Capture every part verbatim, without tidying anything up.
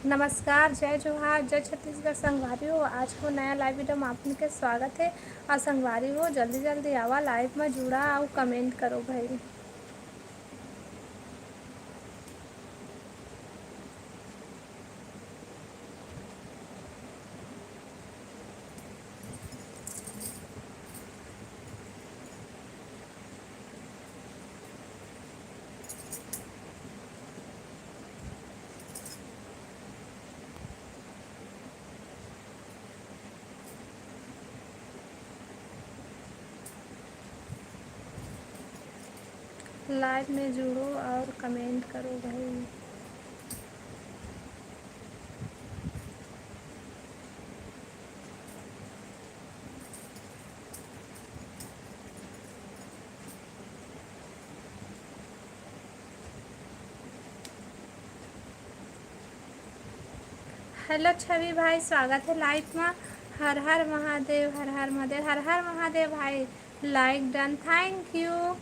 नमस्कार, जय जोहार, जय छत्तीसगढ़ संगवारी हो। आज को नया लाइव वीडियो में आप मन के स्वागत है। और संगवारी हो, जल्दी जल्दी आवा लाइव में जुड़ा और कमेंट करो भाई। लाइव में जुड़ो और कमेंट करो भाई। हेलो छवि भाई, स्वागत है लाइव में। हर हर महादेव, हर हर महादेव, हर हर महादेव भाई। लाइक डन, थैंक यू।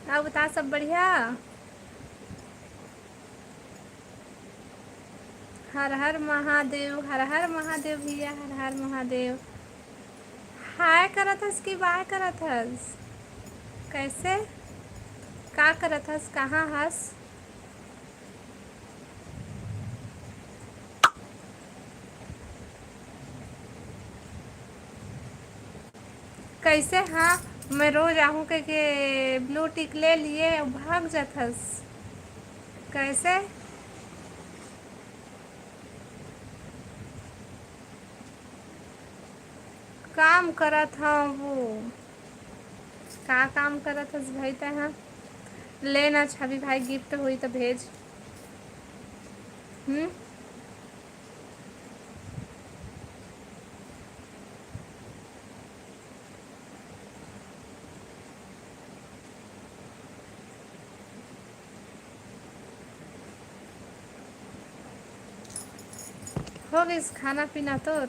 और बता, सब बढ़िया? हर हर महादेव, हर हर महादेव भैया, हर हर महादेव। हाय करत हस कि बाय करत हस? कैसे? का करत हस? कहाँ हस? कैसे? हाँ, मैं रोज आहूँ कह के ब्लू टिक ले लिए अउ भाग जाथस। कैसे? काम करत हवँ वो। का काम करत हस भाई तैं ह? ले ना छवि भाई, गिफ्ट होई त भेज। हम्म। हो गइस खाना पीना तोर?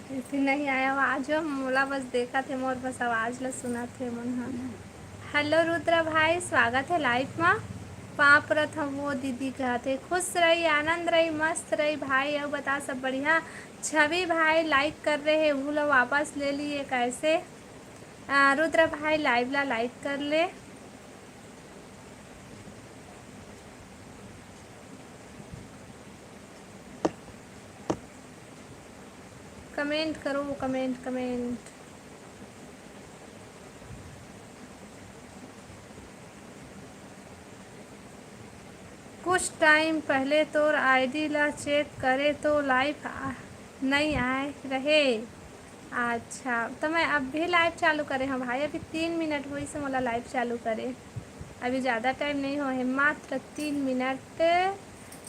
प्रीति नहीं आय आवाज ह, मोला बस देखत हे, मोर बस आवाज ल सुनत हे मन ह। हेलो रुद्रा भाई, स्वागत हे लाइव म। पाँव परत हँव वो दीदी, कहत हे खुश रही, आनंद रही, मस्त रही भाई। अउ बता, सब बढ़िया? छवि भाई लाइक कर रहे हे, उहू ल वापस ले लिए कैसे? आ, रुद्रा भाई लाइव ला लाइक कर ले। कमेंट करो, कमेंट, कमेंट। कुछ टाइम पहले तोर आईडी ला चेक करे तो लाइव आ, नई आए रहे। अच्छा, त मैं अभी लाइव चालू करे हँव भाई, अभी तीन मिनट होइस हे मोला लाइव चालू करे, अभी ज़्यादा टाइम नहीं होए हे, मात्र तीन मिनट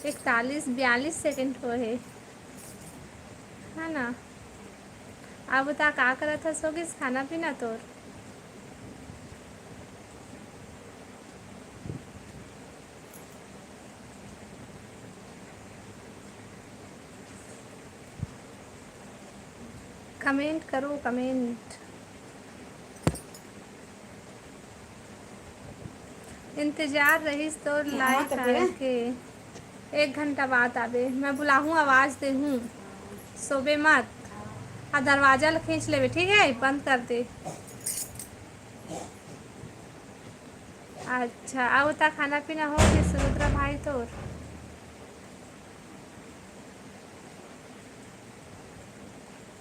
इकतालीस बयालीस सेकंड होए हे, है ना? अब बता, का करत हस, हो गिस खाना पीना तोर? कमेंट करो, कमेंट। इंतजार रहिस तोर लाइव आए के। एक घंटा बाद आबे, मैं बुलाहूँ, आवाज देहूँ। सोबे मत, आ दरवाजा ल खींच लेबे, ठीक है, बंद कर दे। अच्छा, अउ त खाना पीना हो गे सुरुद्रा भाई तोर?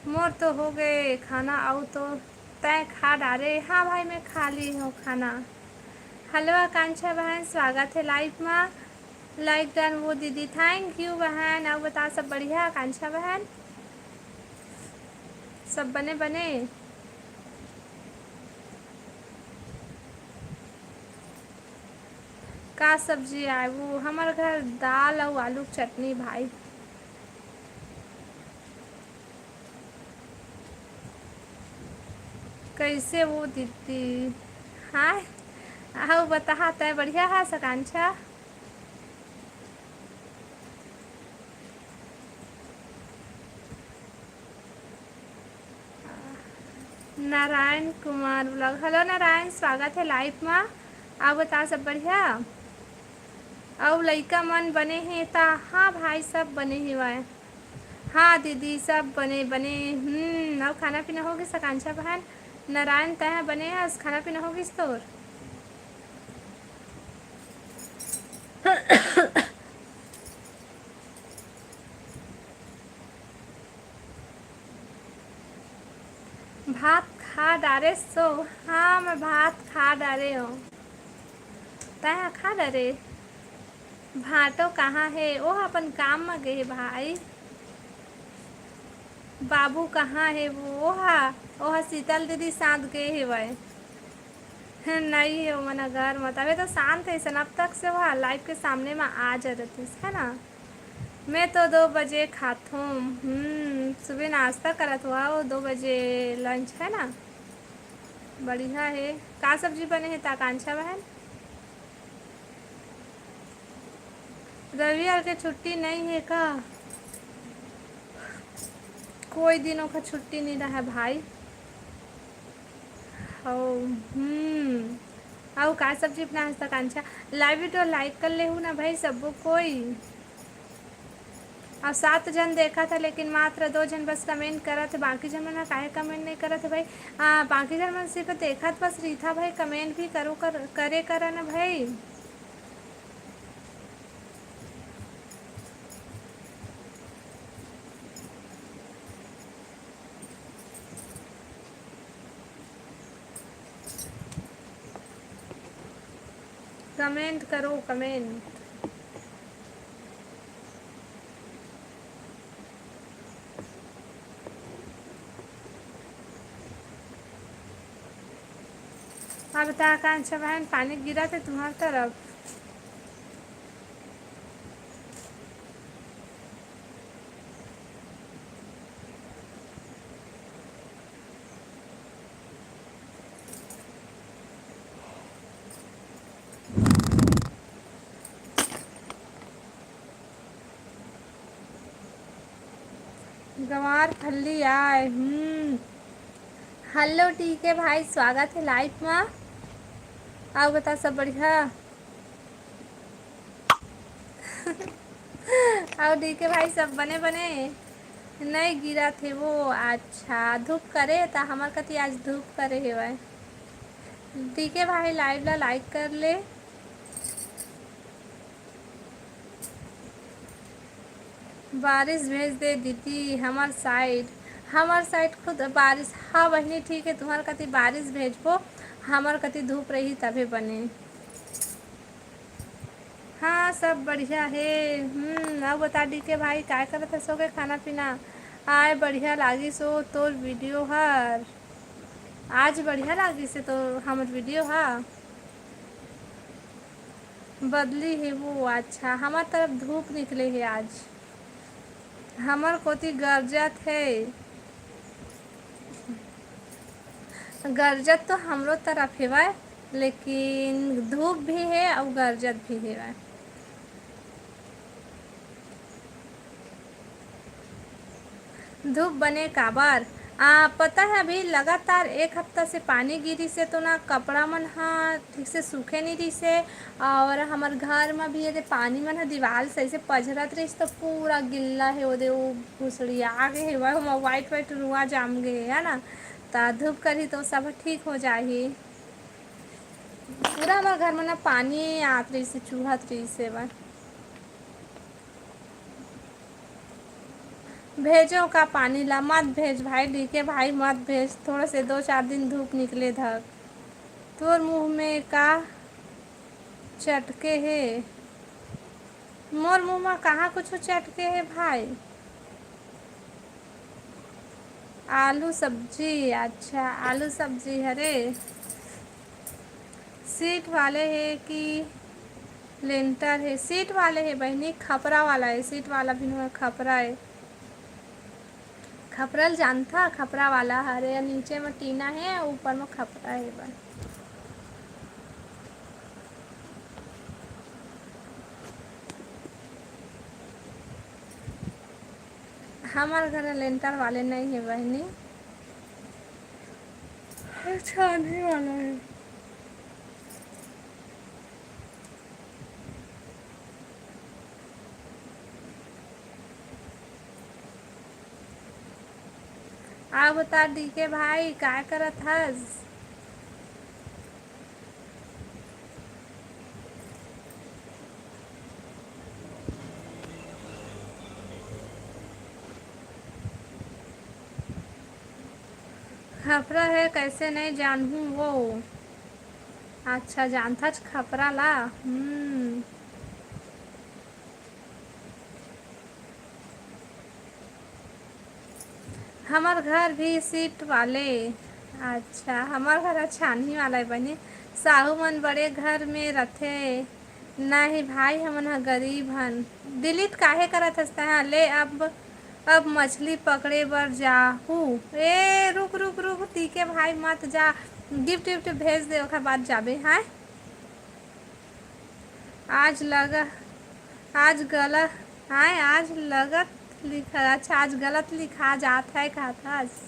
मोर तो हो गे खाना, अउ तो तैं खा डारे। हाँ भाई, मैं खा ली हूँ खाना। हेलो आकांक्षा बहन, स्वागत है लाइव मा। लाइक डन वो दीदी, थैंक यू बहन। अउ बता, सब बढ़िया आकांक्षा बहन? सब बने बने? का सब्जी आए? वो हमर घर दाल अउ आलू के चटनी भाई। कैसे वो दीदी? हाँ, अउ बताहा, तै बढ़िया हस आकांक्षा? नारायण कुमार vlog। Hello नारायण, स्वागत हे live मा। अउ बता, सब बढ़िया? अउ लइका मन बने हे ता? हाँ भाई, सब बने हेवय। हाँ दीदी, सब बने बने। हम्म, अउ खाना पीना हो गिस आकांक्षा बहन? नारायण, तैं बने हस? खाना पीना हो गिस तोर? भात खा डारे सो? हाँ, मैं भात खा डारे हूँ। तैं ह खा डारे? भाटो कहाँ हे? ओह अपन काम म गे हे भाई। बाबू कहाँ हे? वो ओहा, ओहा शीतल दीदी साथ गे हेवय। नहीं हे, ओमन ह घर म। तभे तो शांत हे, अइसन अब तक से ओहा live के सामने म आ जा रहिस, है ना? मैं तो दो बजे खाथों। हम्म, सुबह नाश्ता करत हुआ, वो दो बजे lunch, है ना? बढ़िया हे। का सब्जी बने हे त आकांक्षा बहन? रविवार के छुट्टी नहीं हे का? कोई दिन ओखर छुट्टी नहीं रहा भाई। अउ, हम्म, अउ का सब्जी बनाए हस आकांक्षा? Live video like कर लेहू ना भाई, सबो कोई। अउ सात झन देखत हे, लेकिन मात्र दो झन बस comment करत हे, बाकी झन मन ह काहे comment नहीं करत हे भाई? आ, बाकी झन मन सिर्फ देखत बस रहिथा भाई, comment भी करो कर, करे करा ना भाई। Comment करो, comment। अब त आकांक्षा बहन, पानी गिरत हे तुम्हार तरफ? गंवार फल्ली आय। हम्म। Hello टीके भाई, स्वागत हे live मा। अउ बता, सब बढ़िया? अउ टीके भाई, सब बने बने? नहीं गिरत हे वो। अच्छा, धूप करे त हमर कति आज धूप करे हेवय। टीके भाई, live ला like कर ले। बारिश भेज दे दीदी, हमर side, हमर side खुद बारिश। हाँ बहिनी, ठीक हे, तुम्हर कति बारिश भेजबो, हमर कति धूप रही तभे बने। हाँ, सब बढ़िया हे। हम्म, अउ बता टीके भाई, काय करत हस, हो गे खाना पीना? आय, बढ़िया लागिस ओ तोर video हर। आज बढ़िया लागिस हे तो हमर video हा। बदली हे वो, अच्छा, हमर तरफ धूप निकले हे आज। हमर कोती गरजत हे। गरजत तो हमरो तरफ हेवय, लेकिन धूप भी हे अउ गरजत भी हेवय। धूप बने काबर? आ, पता है, अभी लगातार एक हफ्ता से पानी गिरिस हे, तो ना कपड़ा मन ह ठीक से सूखे नहीं रिहिस हे, और हमर घर म भी एदे पानी मन ह दीवाल से ऐसे पझरत रहिस, तो पूरा गिल्ला हे, ओदे वो भुसड़िया गे हे, वो white white रुआ जाम गे हे, है ना? त धूप करही तो सब ठीक हो जाही। पूरा हमर घर म ना पानी आत रहिस हे, चूहत रहिस हे, बस। भेजो का पानी ला? मत भेज भाई, डीके भाई, मत भेज। थोड़ा से दो चार दिन धूप निकले धक। तोर मुंह में का चटके हे? मोर मुंह में कहाँ कुछ चटके हे भाई? आलू सब्जी, अच्छा, आलू सब्जी हरे। सीट वाले हे कि लेंटर हे? सीट वाले हे बहिनी, खपरा वाला हे। सीट वाला भी नहीं, खपरा हे। खपरा ल जानथा? खपरा वाला हरे, नीचे म टीना हे, ऊपर म खपरा हे बस। हमर घर लेंटर वाले नहीं हे बहिनी। छाने वाला है। आ बता डीके भाई, काय करत हस? खपरा है, कैसे नहीं जानहूँ वो। अच्छा, जानथच खपरा ला। हम्म। हमर घर भी सीट वाले। अच्छा, हमर घर ह छानही वाला है बहिनी। साहू मन बड़े घर में रथे। नहीं भाई, हमन ह गरीब हन। डिलीट काहे करत हस तैं? ले अब, अब मछली पकड़े बर जाहू। ए, रुक, रुक, रुक, डीके भाई, मत जा। गिफ्ट विफ्ट भेज दे, ओकर बाद जाबे, हाँ? आज लगा, आज गलत, हाँ, आज लगत लिखा, अच्छा, आज गलत लिखा जात है, कहत हस।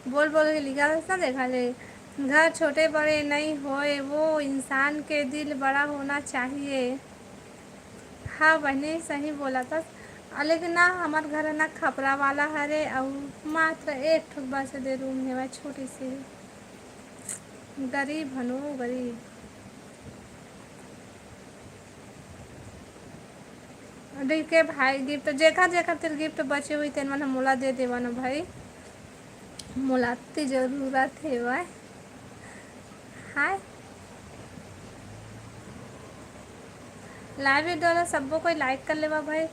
बोल बोल के लिखा था ना, देखा ले। घर छोटे बड़े नहीं होए, वो इंसान के दिल बड़ा होना चाहिए। हाँ बहिनी, सही बोला था। आ, लेकिन ना, हमार घर ना खपरा वाला हरे, अउ मात्र एक ठो बस दे रूम हेवय, छोटी सी। गरीब हनो, गरीब। डीके भाई, गिफ्ट जेखर जेखर तीर गिफ्ट बचे हुई, तेन मन ह मोला दे देवा न भाई, मोला अति जरूरत हेवय। हाय, लाइव वीडियो ला सब्बो कोई लाइक कर लेवा भाई।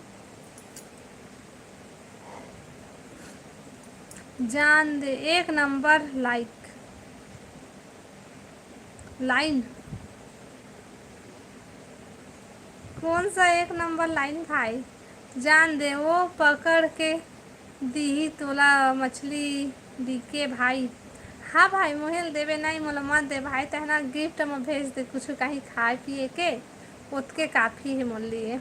जान दे, एक नंबर लाइक। लाइन? कौन सा एक नंबर लाइन भाई? जान दे, वो पकड़ के दीही तोला मछली, डीके भाई। हाँ भाई, मोहिल देवे नहीं, मोला मत दे भाई, तहना गिफ्ट म भेज दे कुछ कहीं खाए पिए के, ओतके काफी है मोर लिए।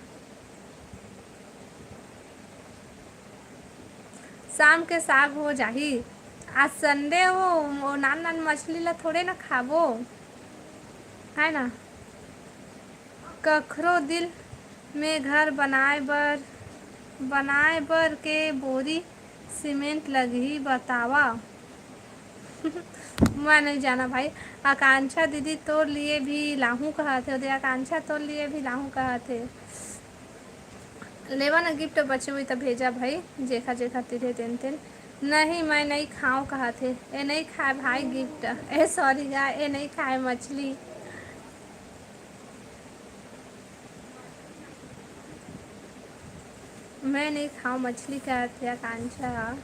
शाम के साग हो जाही। आज संडे हो, वो नान नान मछली ला थोड़े ना खाबो, है ना? कखरो दिल में घर बनाए बर, बनाए बर के बोरी सीमेंट लगही बतावा। मैं नहीं जाना भाई। आकांक्षा दीदी तोर लिए भी लाहूँ कहत हे, ओदे आकांक्षा तोर लिए भी लाहूँ कहत हे। लेवा ना गिफ्ट बचे हुई त भेजा भाई, जेखा जेखा तीर हे तेन तेन। नहीं, मैं नहीं खाऊं कहत हे। ए नहीं खाए भाई गिफ्ट, ए सॉरी गा, ए नहीं खाए मछली। मैं नहीं खाऊं मछली कहत हे आकांक्षा।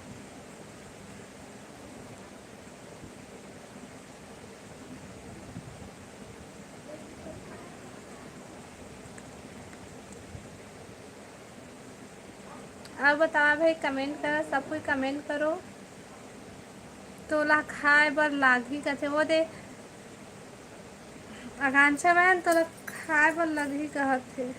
अउ बतावा भाई, कमेंट करा, सब कोई कमेंट करो। तोला खाए बर लागही कथे, वो दे आकांक्षा बहन, तोला खाए बर लगही कहत हे।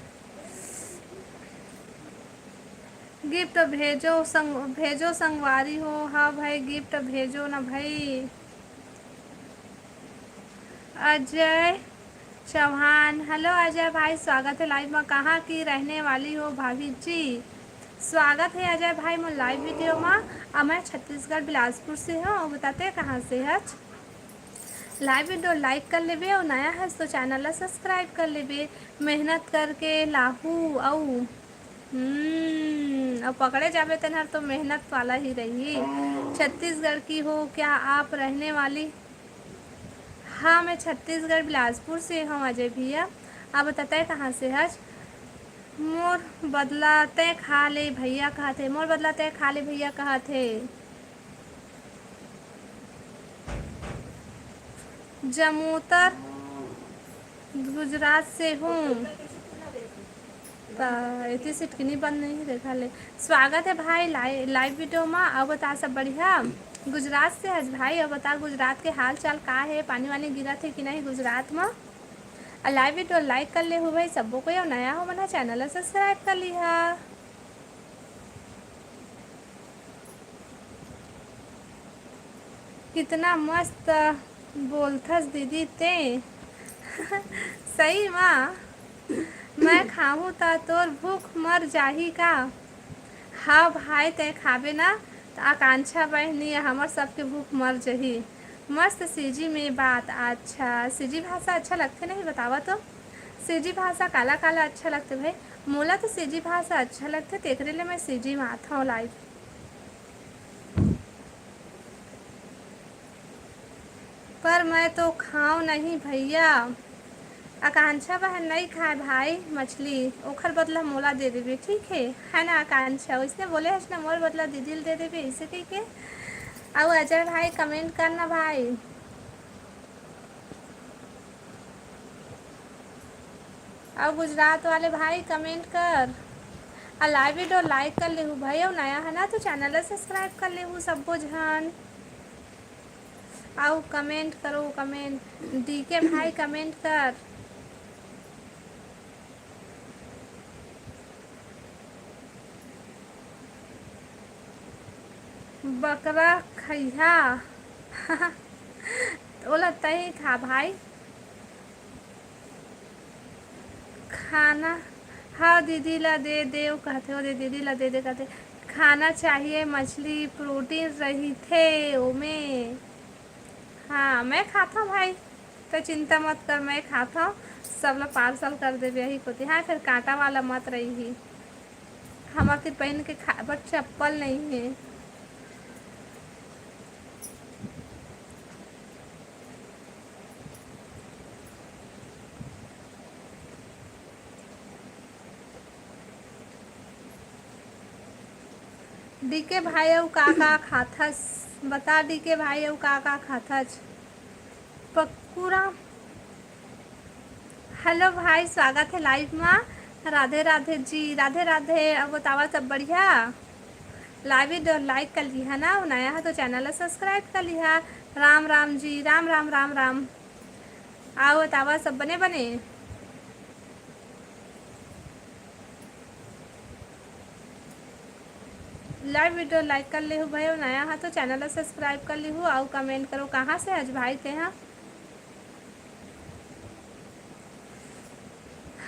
गिफ्ट भेजो संग, भेजो संगवारी हो। हाँ भाई, गिफ्ट भेजो ना भाई। अजय चौहान, हेलो अजय भाई, स्वागत है लाइव में। कहाँ की रहने वाली हो भाभी जी? स्वागत है अजय भाई मोर लाइव वीडियो में। अउ मैं छत्तीसगढ़ बिलासपुर से हूँ। अउ बताते कहाँ से हच? लाइव वीडियो लाइक कर लेबे अउ नया हस तो चैनल ला सब्सक्राइब कर लेबे। मेहनत करके लाहू अउ, हम्म, अउ पकड़े जाबे तेनहर तो मेहनत वाला ही रही। छत्तीसगढ़ की हो क्या आप रहने वाली? हाँ, मैं छत्तीसगढ़ बिलासपुर से हूँ अजय भैया। आप बताते कहाँ से हच? मोर बदला तय खा ले भैया कहत हे, मोर बदला तय खा ले भैया कहत हे। जमोतर गुजरात से हूँ। त एती सिटकिनी बंद नहीं हे, देखा ले। स्वागत है भाई लाइ-, लाइव वीडियो मा। अउ बता सब बढ़िया? गुजरात से हस भाई, अउ बता गुजरात के हाल चाल का हे? पानी वानी गिरत हे कि नहीं गुजरात मा? अउ लाइव वीडियो लाइक कर ले हो भाई सब्बो कोई, अउ नया हो मन ह चैनल ला सब्सक्राइब कर लिहा। कितना मस्त बोलथस दीदी ते। सही मा। मैं खाहूं त तोर भूख मर जाही का? हाँ भाई, तैं खाबे ना, त आकांक्षा बहिनी, हमर सबके भूख मर जही। मस्त सीजी में बात। अच्छा, सीजी भाषा अच्छा लगथे नहीं, बतावा तो। सीजी भाषा काला काला अच्छा लगथे भाई? मोला तो सीजी भाषा अच्छा लगथे, तेकरे ले मैं सीजी में आथव live। पर मैं तो खाव नहीं भैया। आकांक्षा बहन नहीं खाए भाई मछली, ओखर बदला मोला दे देबे, ठीक है, है ना आकांक्षा? उसने बोले हस ना, मोर बदला दीदी ल दे देबे, इसे कही के। अउ अजय भाई, comment करना भाई। अउ गुजरात वाले भाई, comment कर। अउ live video like कर लेहू भाई, अउ नया है ना तो channel ला subscribe कर लेहू सब्बो झन। अउ comment करो, comment। डीके भाई, comment कर। बकरा खइहा। ओला तही खा भाई। खाना, हाँ, दीदी ला दे देव कहथे, ओ दे, दीदी ला दे दे कहथे। खाना चाहिए मछली, protein रहिथे ओमे। हाँ, मैं खाथव भाई, त चिंता मत कर, मैं खाथव। सब ला parcel कर देबे यही कोती। हाँ, फिर कांटा वाला मत रही। हमर तीर पहिन के खाए बर चप्पल नहीं है। डीके भाई, अउ का का खाथस? बता डीके भाई, अउ का का खाथस? पक्कू राम। Hello भाई, स्वागत है live मा। राधे राधे जी, राधे राधे। अब बतावा, सब बढ़िया? Live video like कर लिहा ना, नया है तो channel ला subscribe कर लिहा। राम राम जी, राम राम, राम राम। अउ बतावा, सब बने बने? Live video like कर लेहू भाई, अउ नया हा तो channel ला subscribe कर लेहू, अउ comment करो कहाँ से हस भाई तेहा।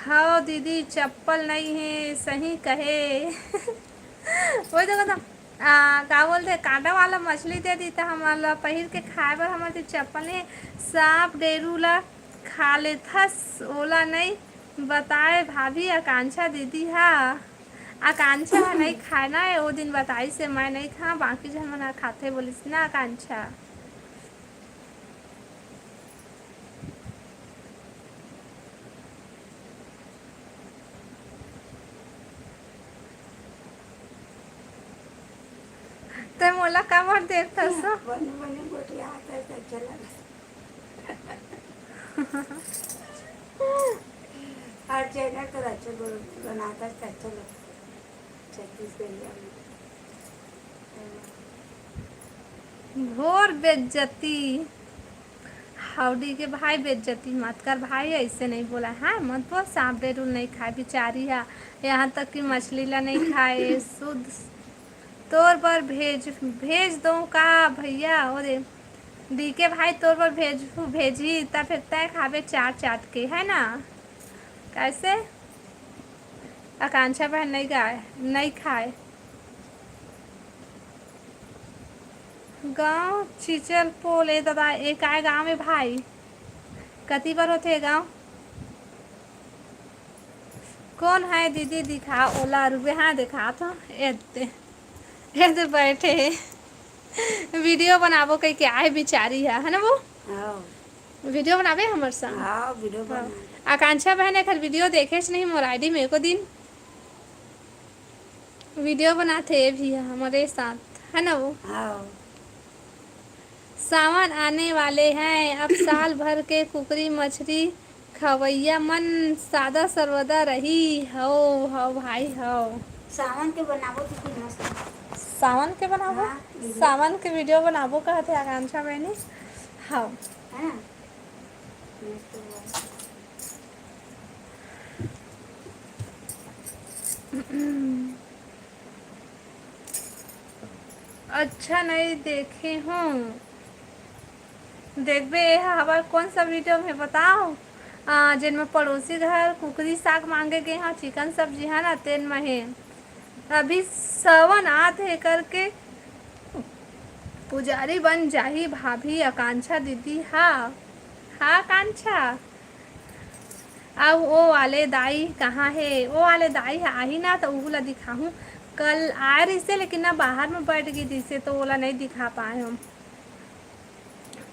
हव दीदी, चप्पल नई हे, सही कहे। वही तो कहता, आ, का बोलथे, कांटा वाला मछली दे दी त हमन ला पहिर के खाए बर, हमर तीर चप्पल नई हे। सांप डेरू ला खा लेथस, ओला नई बताए भाभी, आकांक्षा दीदी हा। आकांक्षा हा नई खाए ना, ओ दिन बताइस हे, मैं नई खा, बाकी झन मन हा खाथे बोलिस ना आकांक्षा। ते मोला काबर देखथस? बने बने गोठियाथस, अच्छा लगथे। हर जगह तो अच्छा बनाथस, अच्छा लगथे छत्तीसगढ़िया में। घोर बेइज्जती। हव डीके भाई, बेइज्जती मत कर भाई, ऐसे नहीं बोला है, मत बोल। सांप डेरू नई खाए बिचारी हा, यहाँ तक कि मछली ला नई खाए। शुद्ध तोर बर भेज, भेज दो का भैया? ओ दे, डीके भाई तोर बर भेज, भेजी, त फिर तय खाबे चाट चाट के, है ना? कैसे? आकांक्षा बहन नई गाय, नई खाए। गांव चिचलपोल ए दादा, ए काय गांव ए भाई? कति बर होथे ए गांव? कौन है दीदी, दिखा ओला रुबे। हाँ, दिखा तो। ए दे, ए दे बैठे हे। Video बनाबो कहि के आए बिचारी है, है ना वो? हाँ। Video बनाबे हमर संग। हाँ, video हाँ। बना। आकांक्षा बहन एखर video देखेच नहीं मोर ID में एको दिन। Video बनाथे ये भी है हमारे साथ, है ना वो? हाँ। सावन आने वाले हैं, अब साल भर के कुकरी मछरी खवैया मन सादा सर्वदा रही। हव, हव भाई, हव। सावन के बनाबो तो फिर मस्त। सावन के बनाबो? हाँ, video। सावन के video बनाबो कहथे आकांक्षा बहनी। हव। है ना? मस्त हुआ। अच्छा नहीं देखे हूँ। देखबे, एहा हवय कोन सा वीडियो में बताओ? आ, जेन में पड़ोसी घर कुकरी साग मांगे गे हा, चिकन सब्जी है ना, तेन में हे। अभी सावन आत हे करके पुजारी बन जाही भाभी आकांक्षा दीदी हा। हा आकांक्षा। अब ओ वाले दाई कहाँ हे? ओ वाले दाई ह आही ना, त उहू ला दिखाहूँ। कल आए रहिसे, लेकिन ना बाहर में बैठ गे रहिसे, तो ओला नहीं दिखा पाए हम।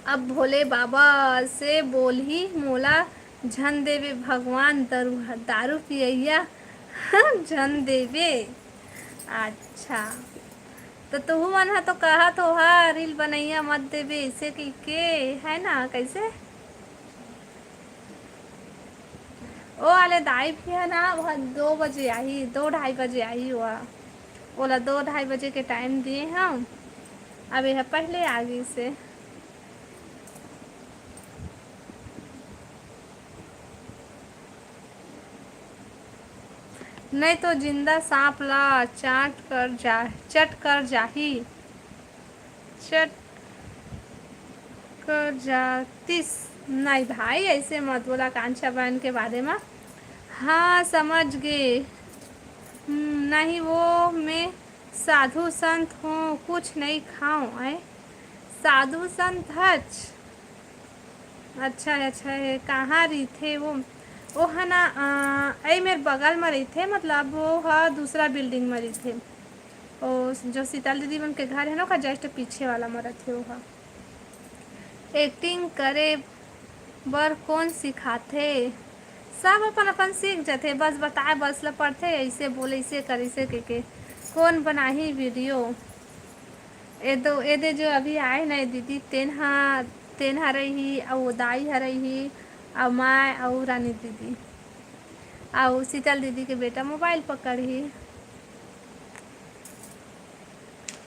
अब भोले बाबा से बोलही, मोला झन देवे भगवान, दारू, दारू पियैया झन देवे। अच्छा, तो तुहू मन ह तो कहत हो, हा, रील बनैया मत देवे, ऐसे कहिके, है ना, कैसे? ओ वाले दाई भी है ना, वह दो बजे आही, दो ढाई बजे आही। वह, ओला दो ढाई बजे के टाइम दिए हम, अब यह पहले आ गई से। नहीं तो जिंदा सांप ला चाट कर जा, चट कर जाही। चट कर जातिस। नहीं भाई, ऐसे मत बोला कांचा बहन के बारे में। हाँ, समझ गे। हम्म, नहीं, वो मैं साधु संत हूँ, कुछ नहीं खाऊँ। आए, साधु संत हच। अच्छा, अच्छा, ये कहाँ रहिथे वो? वो है ना, अ, ए मेर बगल में रहिथे, मतलब वो ह दूसरा बिल्डिंग में रहिथे। ओ, जो शीतल दीदी मन के घर है ना, ओकर जस्ट पीछे वाला में रहिथे वो ह। एक्टिंग करे बर कौन सिखाथे? सब अपन अपन सीख जथे, बस बताए बस ल पड़थे, ऐसे बोल, ऐसे कर, ऐसे कह के। कौन बनाही वीडियो? ए दो, ए दे जो अभी आए ना दीदी, तेन हा, तेन हा रही, अउ वो दाई हा रही, अउ माय, अउ रानी दीदी, अउ शीतल दीदी के बेटा मोबाइल पकड़ही।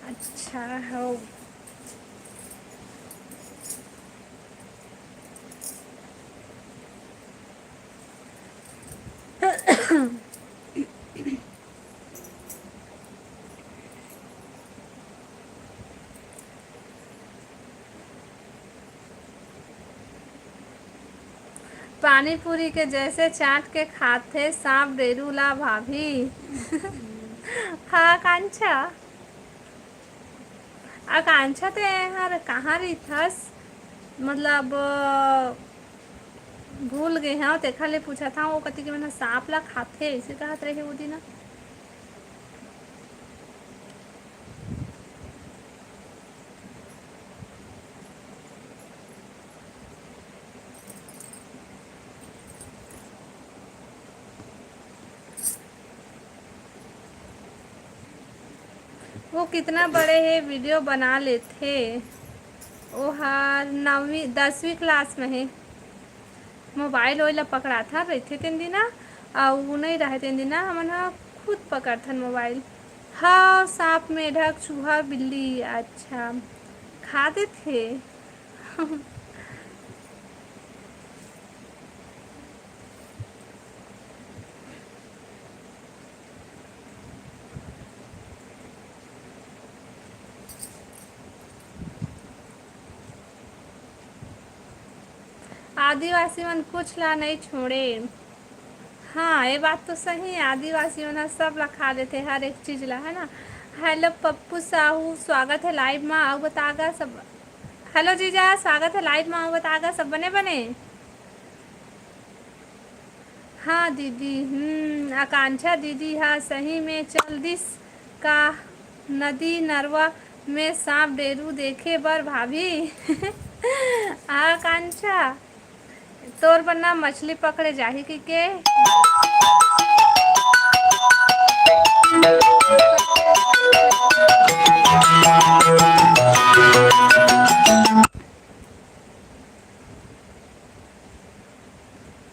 अच्छा हो। पानी पूरी के जैसे चाट के खाथे सांप डेरू ला भाभी। हाँ, कांचा। आकांक्षा, ते हर कहाँ रहिथस? मतलब, भूल गे हंव, तेखर ले पूछत हंव, ओ कति के मन ह सांप ला खाथे, अइसे कहत रहे ओ दिन। वो कितना बड़े हे, वीडियो बना लेथे। वो हर नौवीं, दसवीं क्लास में हे। मोबाइल ओइला पकड़ाथन रहिथे तेन दिन, अउ वो नहीं रहे तेन दिन, हमन ह खुद पकड़थन मोबाइल। हाँ, सांप, मेढक, चूहा, बिल्ली, अच्छा, खा देथे। आदिवासी मन कुछ ला नहीं छोड़े। हाँ, ये बात तो सही है, आदिवासी मन ह सब ला खा लेथे, हर एक चीज ला, है ना। हेलो पप्पू साहू, स्वागत है लाइव मा, अउ बता गा सब। हेलो जीजा, स्वागत है लाइव मा, अउ बता गा सब बने बने। हाँ दीदी, हम्म, आकांक्षा दीदी हा सही में चल दिस का नदी नरवा में सांप डेरू देखे बर भाभी? आकांक्षा, तोर बर ना मछली पकड़े जाही कहिके।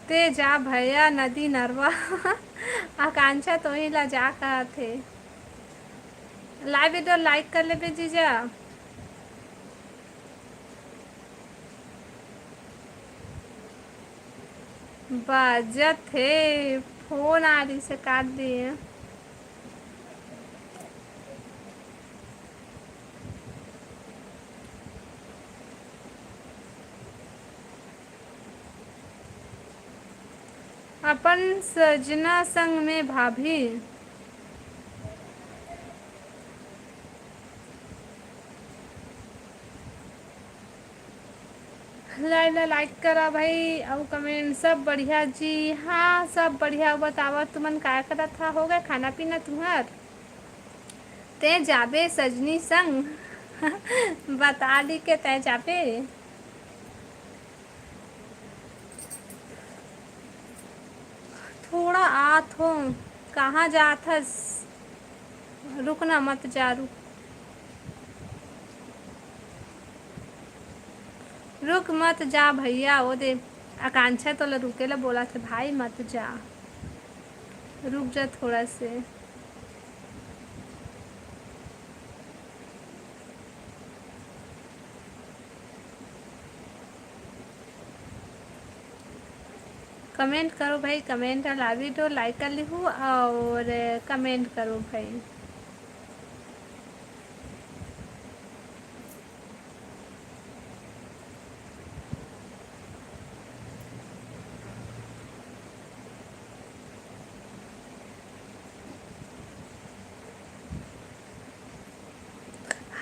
ते जा भैया नदी नरवा। आकांक्षा तोही ला जा कहत हे। लाइव वीडियो लाइक कर लेबे जीजा। बाजत हे, फोन आ रही से काट दिए। अपन सजना संग में भाभी। Live ला like करा भाई, अउ comment सब बढ़िया जी। हाँ, सब बढ़िया। बतावा, तुमन काय करत हा? हो गए खाना पीना तुहर? ते जाबे सजनी संग। बता दी के ते जाबे। थोड़ा आत हो। कहाँ जात हस? रुकना मत जा, रुक। रुक मत जा भैया, वो दे आकांक्षा तोला रुके ला बोला थे भाई, मत जा, रुक जा थोड़ा से। Comment करो भाई, comment ला video like कर लिहू और comment करो भाई।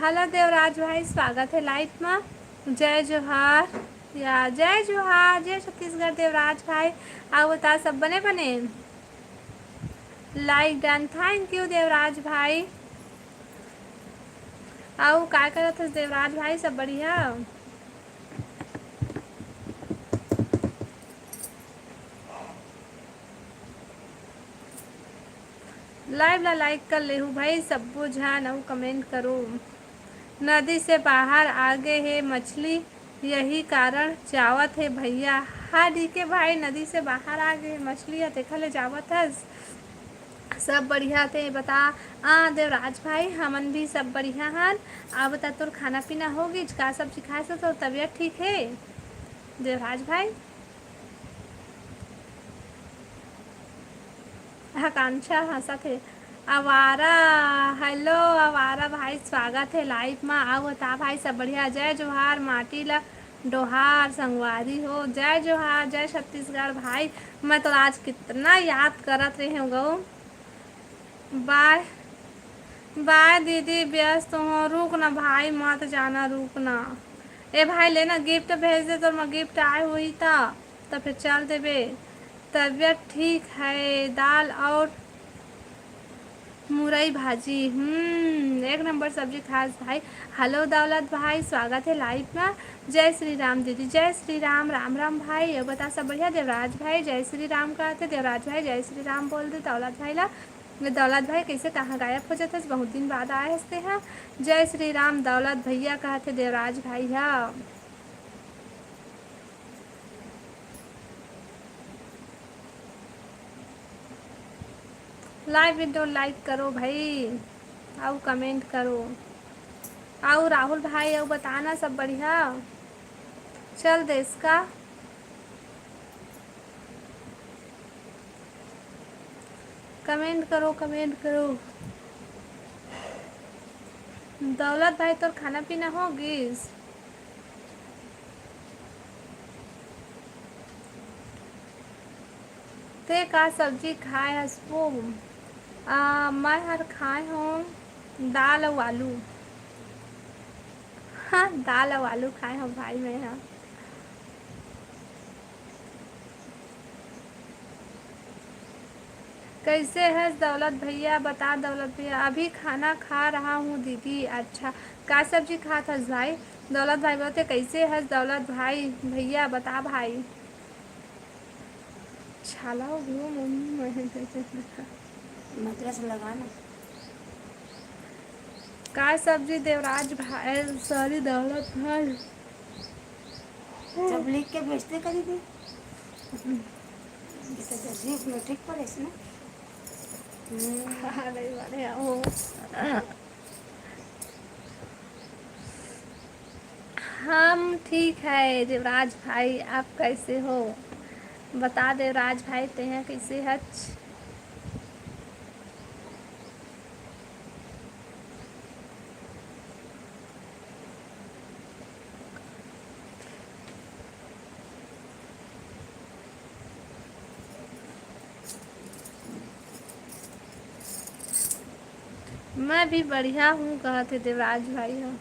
Hello देवराज भाई, स्वागत है live मा। जय जोहार या जय जोहार, जय छत्तीसगढ़ देवराज भाई। अउ बता, सब बने बने? Like done, thank you Devraj भाई। अउ का करत हस देवराज भाई, सब बढ़िया? Live ला like कर लेहू भाई सब्बो झन, अउ comment करो। नदी से बाहर आ गे हे मछली, यही कारण जावत हे भैया। हाँ डीके भाई, नदी से बाहर आ गे हे मछली ह, तेखर ले जावत हस। सब बढ़िया ते बता। आ देवराज भाई, हमन भी सब बढ़िया हन। आ बता, तोर खाना पीना हो गिस? का सब्जी खाए से तोर तबीयत ठीक हे देवराज भाई? आकांक्षा हंसत हे। आवारा, hello आवारा भाई, स्वागत हे live मा। अउ बता भाई, सब बढ़िया? जय जोहार, माटी ला डोहार संगवारी हो। जय जोहार, जय छत्तीसगढ़ भाई। मैं तो आज कितना याद करत रहे हूँ गो। Bye bye दीदी, व्यस्त हो, रुक ना भाई, मत जाना, रुक ना। ए भाई, ले ना, gift भेज दे, तोर मा gift आए होही त, त फिर चल देबे। तबीयत ठीक है, दाल और मुरई भाजी, हम्म, एक नंबर सब्जी खास भाई। Hello दौलत भाई, स्वागत है live मा। जय श्री राम दीदी, जय श्री राम, राम राम भाई। अउ बता, सब बढ़िया देवराज भाई? जय श्री राम कहत हे देवराज भाई, जय श्री राम बोल दे दौलत भाई ला। दौलत भाई, कैसे, कहाँ गायब हो जात हस? बहुत दिन बाद आए हस ते हा। जय श्री राम दौलत भैया, कहत हे देवराज भाई हा। Live video like करो भाई, अउ comment करो। अउ राहुल भाई, अउ बताना, सब बढ़िया चल देश का? Comment करो, comment करो। दौलत भाई, तोर खाना पीना हो गिस? ते का सब्जी खाए हस वो? आ, मैं हर खाए हूँ दाल अउ आलू। हाँ, दाल अउ आलू खाए हूँ भाई मैं, हाँ। कैसे हस दौलत भैया? बता दौलत भैया, अभी खाना खा रहा हूँ दीदी। अच्छा, का सब्जी खात हस भाई? दौलत भाई बोलते, कैसे हस दौलत भाई? भैया बता भाई। छाला हो गयो मम्मी, मैं मद्रस लगा ना। का सब्जी देवराज भाई, sorry दौलत भाई? सब लिख के भेजते करी थी। ये तो जल्दी अपने ठीक पड़े इसमें। हम्म। हाँ, नहीं बने हो। हम ठीक है देवराज भाई, आप कैसे हो? बता देवराज भाई, तेहा कैसे हच? मैं भी बढ़िया हूँ, कहत हे देवराज भाई ह।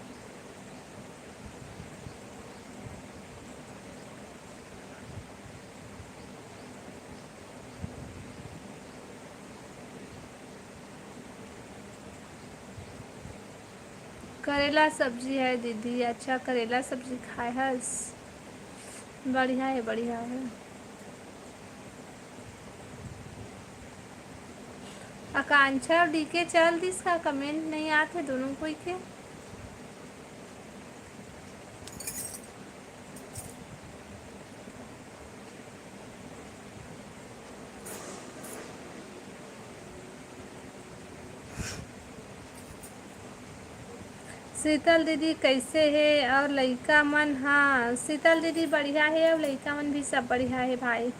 करेला सब्जी है दीदी। अच्छा, करेला सब्जी खाए हस? बढ़िया है, बढ़िया है। आकांक्षा अउ डीके चल दिस का? कमेंट नहीं आत हे दोनों कोई के। शीतल दीदी कैसे हे? और लइका मन? हाँ, शीतल दीदी बढ़िया हे और लइका मन भी सब बढ़िया हे भाई।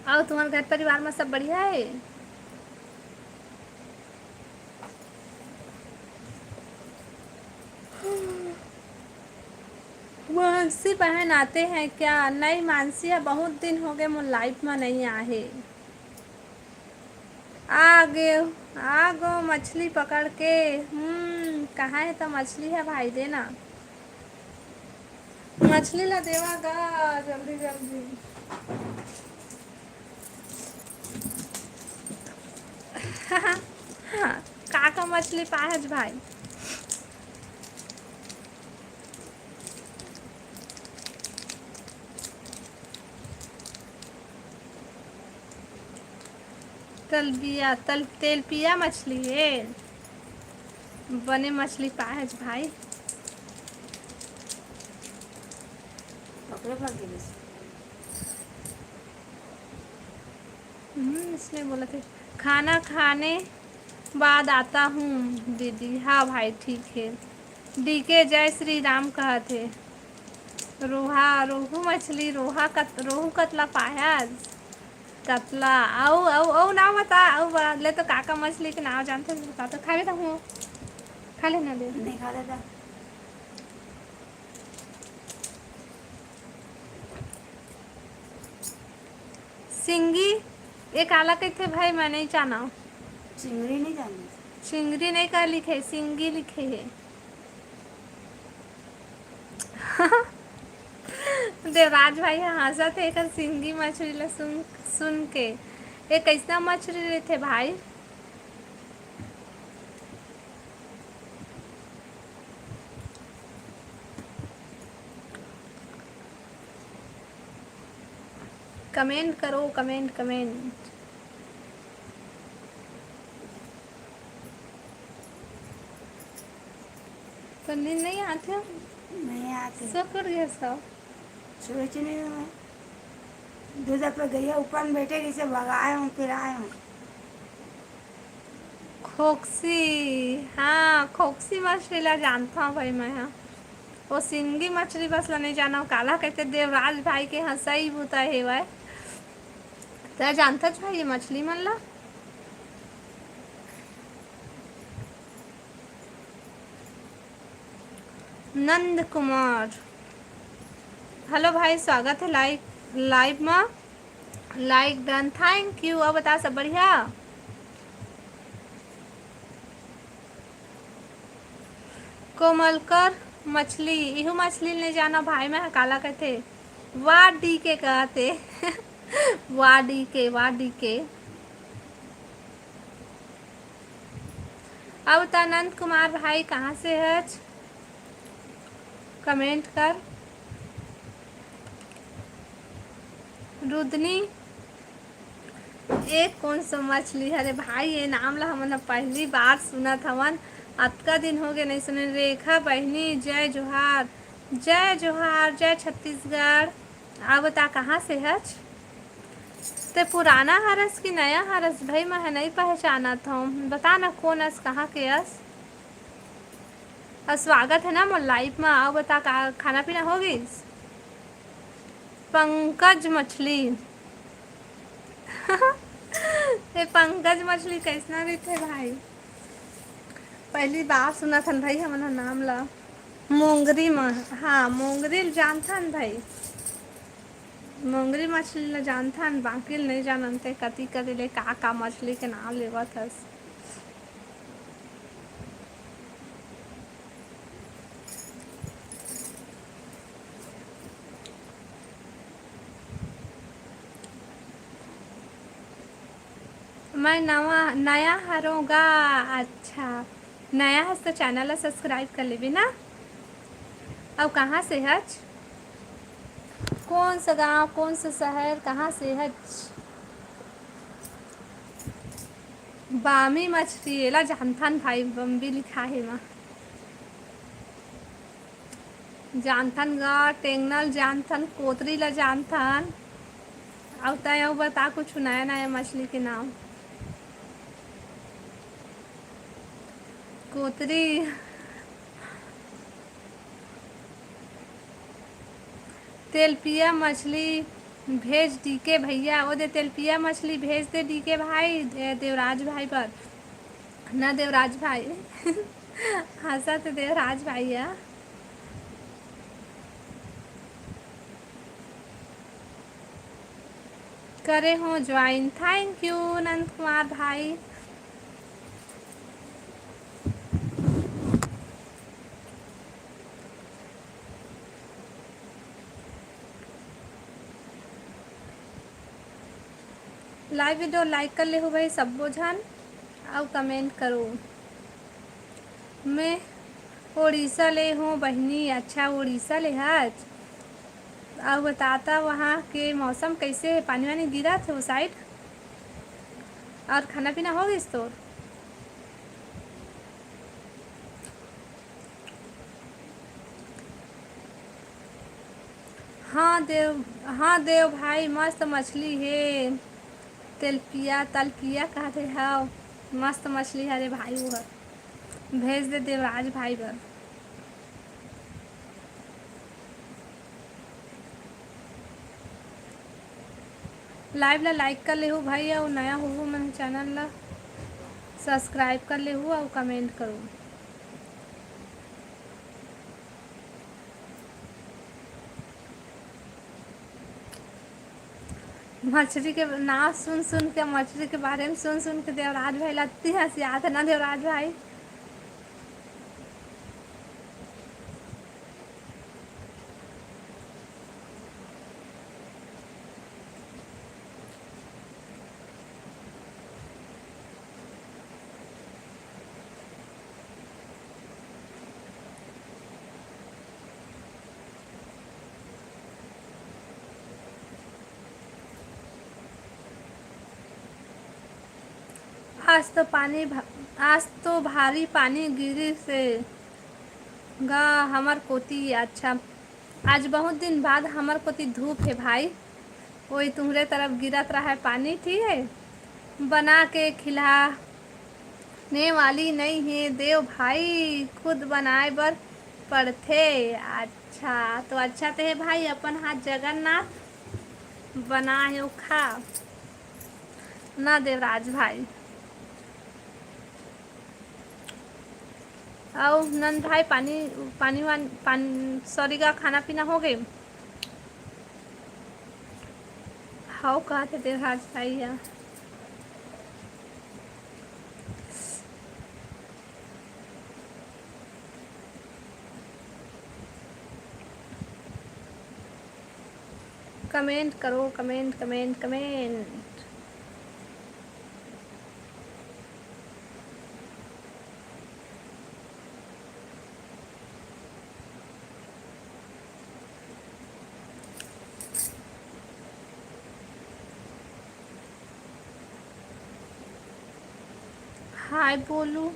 और तुम्हार घर परिवार में सब बढ़िया हे? मानसी बहन आते हैं क्या? नहीं मानसी, अब बहुत दिन हो गए, मोर लाइव में नहीं आहे। आ गए, आ गो मछली पकड़ के। हम्म, कहाँ है तो मछली है भाई, देना। मछली ला देवा गा, जल्दी जल्दी। का का मछली पाहज भाई? तलबिया, तल-, तेलपिया मछली हे। बने मछली पाहज भाई। पकड़े भाग गेलिस। हम्म, इसने बोला था, "खाना खाने बाद आता हूँ दीदी।" हाँ भाई, ठीक है। डीके जय श्री राम कहत हे। रोहा, रोहू मछली, रोहा कत-, रोहू कतला पाहज? कतला, अउ, अउ, अउ नाव बता, अउ बा-, ले तो का का मछली के नाव जानथे, बता तो, खा लेता हूँ, खा लेना दे। नहीं खा लेता। सिंगी, ए काला कहिथे भाई, मैं नहीं जानव। चिंगरी नहीं जानव। चिंगरी नहीं का लिखे, सिंगी लिखे हे। देवराज भाई ह हंसत हे एकर सिंगी मछली ला सुन, सुन के। ए कैसना मछली रहिथे भाई? कमेंट करो, कमेंट, कमेंट। तो नींद नहीं आते? नहीं आते। सो कर गया सब। सोच नहीं हूँ मैं। दो दफे गैया ऊपर में बैठे, किसे भगाए हूँ, फिर आए हूँ। खोकसी, हाँ, खोकसी मछली ला जानथव भाई मैं ह। वो सिंगी मछली बस ला नहीं जानव, काला कहते देवराज भाई के हंसई बुता हेवय। तै जानथच भाई ये मछली मन ला? नंद कुमार, हेलो भाई, स्वागत है लाइव, लाइव मा। लाइक डन, थैंक यू। अब बता, सब बढ़िया? कोमलकर मछली, इहू मछली ले जाना भाई, मैं ह काला कथे। वाह डी के कहते। वाह डी के, वाह डी के। अब त अनंत कुमार भाई कहाँ से हच? कमेंट कर। रुदनी, ए कोन सा मछली हरे भाई? ये नाम ला हमन ह पहली बार सुनत हवन। अतका दिन हो गए नहीं सुने। रेखा बहिनी, जय जोहार, जय जोहार, जय छत्तीसगढ़। अब बता, कहाँ से हच? ते पुराना हरस कि नया हरस भाई, मैं ह नहीं पहचानत हूँ। बता ना, कोन अस, कहाँ के अस? अउ स्वागत है ना मोर लाइव मा। अउ बता, का खाना पीना हो गइस? पंकज मछली। ए पंकज मछली कैसना रहिथे भाई? पहली बार सुनत हन भाई हमन ह नाम ला। मोंगरी म, हाँ, मोंगरी ल जानथन भाई। मोंगरी मछली ला जानथन, बाकी ल नहीं जानन। ते कति कति ले का का मछली के नाम लेवत हस। मैं नवा, नया हरों गा। अच्छा, नया हस तो channel ला subscribe कर लेबे ना। अउ कहाँ से हच? कौन सा गांव, कौन सा शहर, कहाँ से हच? बामी मछली, एला जानथन भाई, बम्बी लिखा हे मा। जानथन गा, टेंगना ल जानथन, कोतरी ला जानथन। अउ तैं अउ बता कुछ नया नया मछली के नाम। कोतरी। तेलपिया मछली भेज डीके भैया, ओ दे तेलपिया मछली भेज दे डीके भाई, दे-, देवराज भाई बर। ना देवराज भाई। हंसा तो देवराज भाई है। करे हो join, thank you Nand Kumar भाई। Live video like कर लेहू भाई सब्बो झन, अउ comment करो। मैं उड़ीसा ले हूँ बहिनी। अच्छा, उड़ीसा ले हच। अउ बता त वहाँ के मौसम कैसे हे, पानी वानी गिरत हे वो side? अउ खाना पीना हो गइस तोर? हाँ देव, हाँ देव भाई, मस्त मछली हे। तेलपिया, तलपिया कहत हे, हव, मस्त मछली हरे भाई, वो हर। भेज दे देवराज भाई बर। Live ला like कर लेहू भाई, अउ नया होहू मन channel ला subscribe कर लेहू अउ comment करो। मछली के नाम सुन सुन के, मछली के बारे में सुन सुन के देवराज भाई ला अत्ती हंसी आत हे ना देवराज भाई। आज तो पानी भा-, आज तो भारी पानी गिरिस हे गा हमर कोती। अच्छा, आज बहुत दिन बाद हमर कोती धूप हे भाई। ओई तुहरे तरफ गिरत रहे पानी, ठीक हे? बना के खिलाने वाली नइ हे देव भाई, खुद बनाए बर पड़थे। अच्छा, तो अच्छा ते हे भाई, अपन हाथ जगन्नाथ बना हे, ओ खा ना देवराज भाई। अउ नंद भाई, पानी, पानी वान-, पान-, sorry गा, खाना पीना हो गे? हव, कहत हे देवराज भाई ह। Comment करो, comment, comment, comment। Hi बोलू,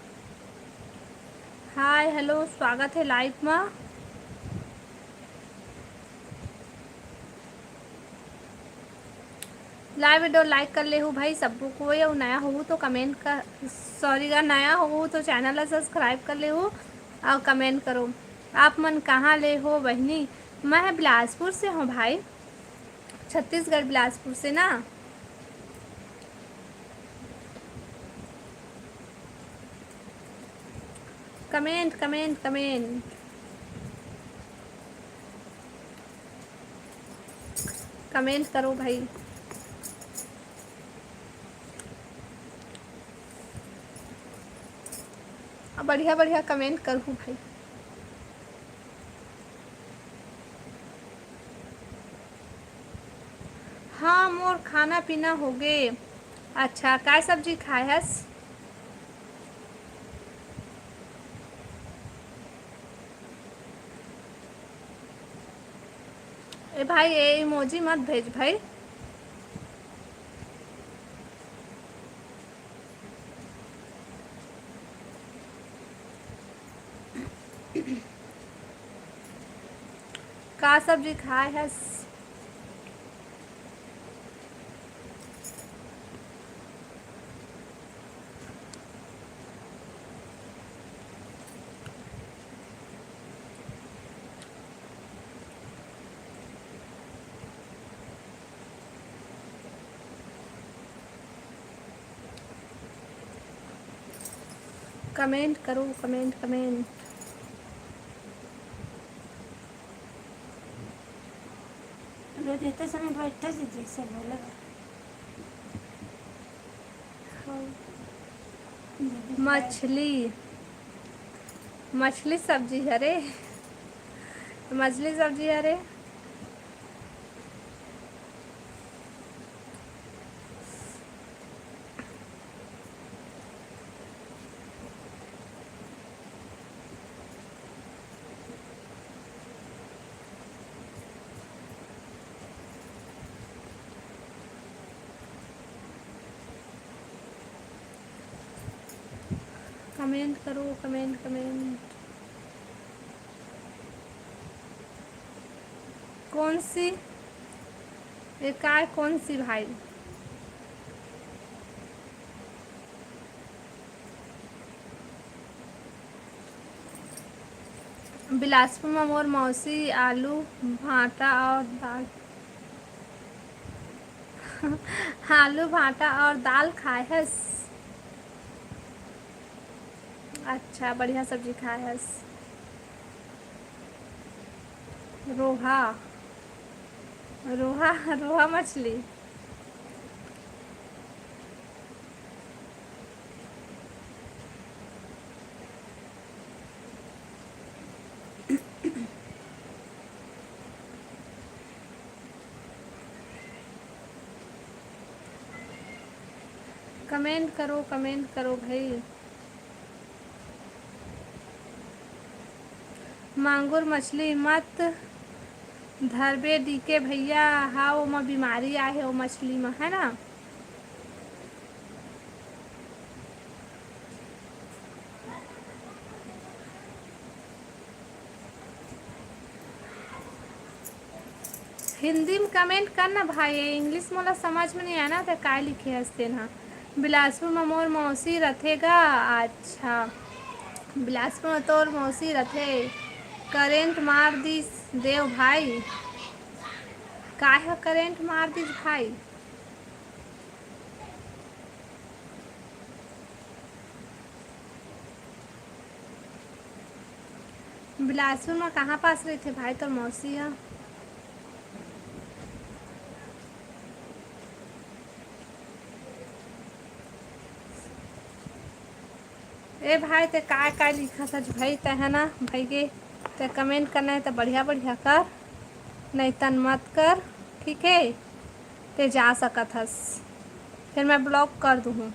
hi, hello, स्वागत हे live मा। Live video like कर लेहू भाई सब्बो कोई, अउ नया होहू तो comment कर, sorry गा, नया होहू तो channel ला subscribe कर लेहू अउ comment करो। आप मन कहाँ ले हो बहिनी? मैं ह बिलासपुर से हूँ भाई, छत्तीसगढ़ बिलासपुर से ना। Comment, comment, comment। Comment करो भाई, बढ़िया बढ़िया comment करहू भाई। हाँ, मोर खाना पीना होगे। अच्छा, काय सब्जी खाए हस? ए भाई, ए emoji मत भेज भाई। का सब्जी खाए हस? Comment करो, comment, comment। रोज एते समय बैठे से जैसे बोले। मछली, मछली सब्जी हरे, मछली सब्जी हरे। Comment करो, comment, comment। कौन सी? ये काय कौन सी भाई? बिलासपुर में मोर मौसी आलू, भांटा और दाल। आलू, भांटा और दाल खाए हस। अच्छा, बढ़िया सब्जी खाए हस। रोहा, रोहा, रोहा मछली। Comment करो, comment करो भाई। मांगुर मछली मत धरबे डीके भैया, हा ओमा बीमारी आहे ओ मछली म, है ना। हिंदी में comment कर ना भाई, English मोला समझ में नहीं आना, ते काय लिखे हस तेन ह। बिलासपुर में मोर मौसी रथे गा। अच्छा, बिलासपुर में तोर मौसी रथे। Current मार दिस देव भाई। काय ह current मार दिस भाई? बिलासपुर म कहाँ पास रहिथे भाई तोर मौसी ह? ए भाई, ते काय काय लिखत हस भाई, ते है ना भाई गे, ते comment करना है त बढ़िया बढ़िया कर, नहीं तन मत कर, ठीक है? ते जा सकत हस, फिर मैं block कर दूँ।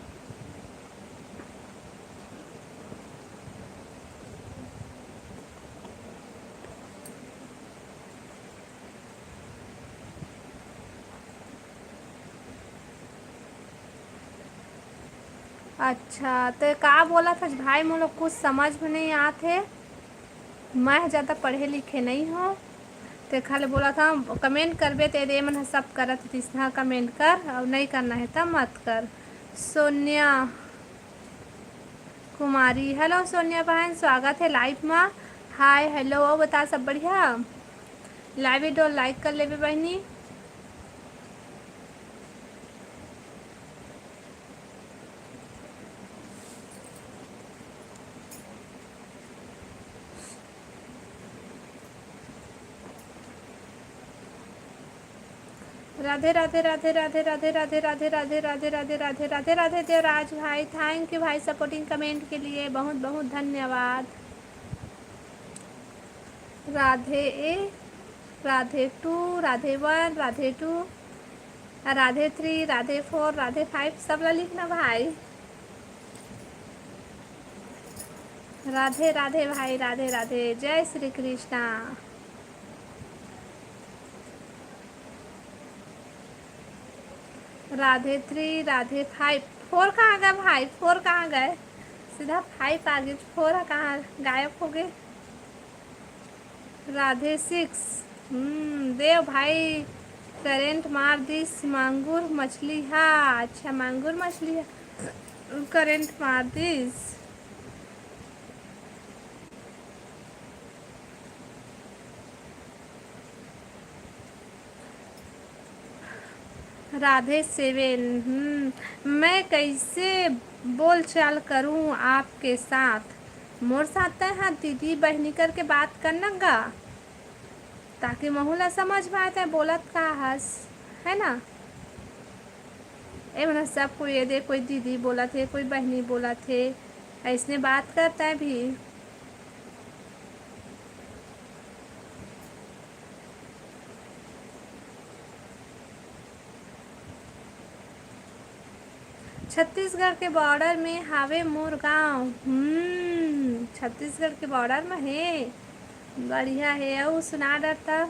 अच्छा, ते का बोलत हस भाई, मोला कुछ समझ में नहीं आत हे। मैं ज़्यादा पढ़े लिखे नहीं हों, ते खाली बोलत हस, comment करबे ते दे मन ह सब करत हे, तिसना comment कर, अउ नहीं करना है त मत कर। सोनिया कुमारी, hello सोनिया बहन, स्वागत है live मा। Hi, hello, अउ बता, सब बढ़िया? Live video like कर लेबे बहिनी। राधे राधे राधे राधे राधे राधे राधे राधे राधे राधे राधे राधे राधे राधे देवराज भाई, thank you भाई supporting comment के लिए, बहुत बहुत धन्यवाद। Radhe A, Radhe two, Radhe one, Radhe two. Radhe three, Radhe four, Radhe five, सब ला लिखना भाई। राधे राधे भाई, राधे राधे, जय Shri Krishna. Radhe three, Radhe five. Four कहाँ गए भाई, फोर कहाँ गए? सीधा फाइव आ गए, फोर कहाँ गायब हो गए? राधे सिक्स। हम्म, देव भाई, करंट मार दिस मांगुर मछली हा। अच्छा, मांगुर मछली हा, करंट मार दिस। राधे सेवन। हम्म, मैं कैसे बोलचाल करूं आपके साथ? मोर साथ तय हा दीदी बहनी करके बात करना गा, ताकि महू ला समझ में आए तय बोलत का हस, है ना? ए, मतलब सब कोई ये दे, कोई दीदी बोलत हे, कोई बहनी बोलत हे, ऐसने बात करता है भी। छत्तीसगढ़ के बॉर्डर में हावे मोर गांव। हम्म, छत्तीसगढ़ के बॉर्डर में हे। बढ़िया हे। अउ सुना डरता।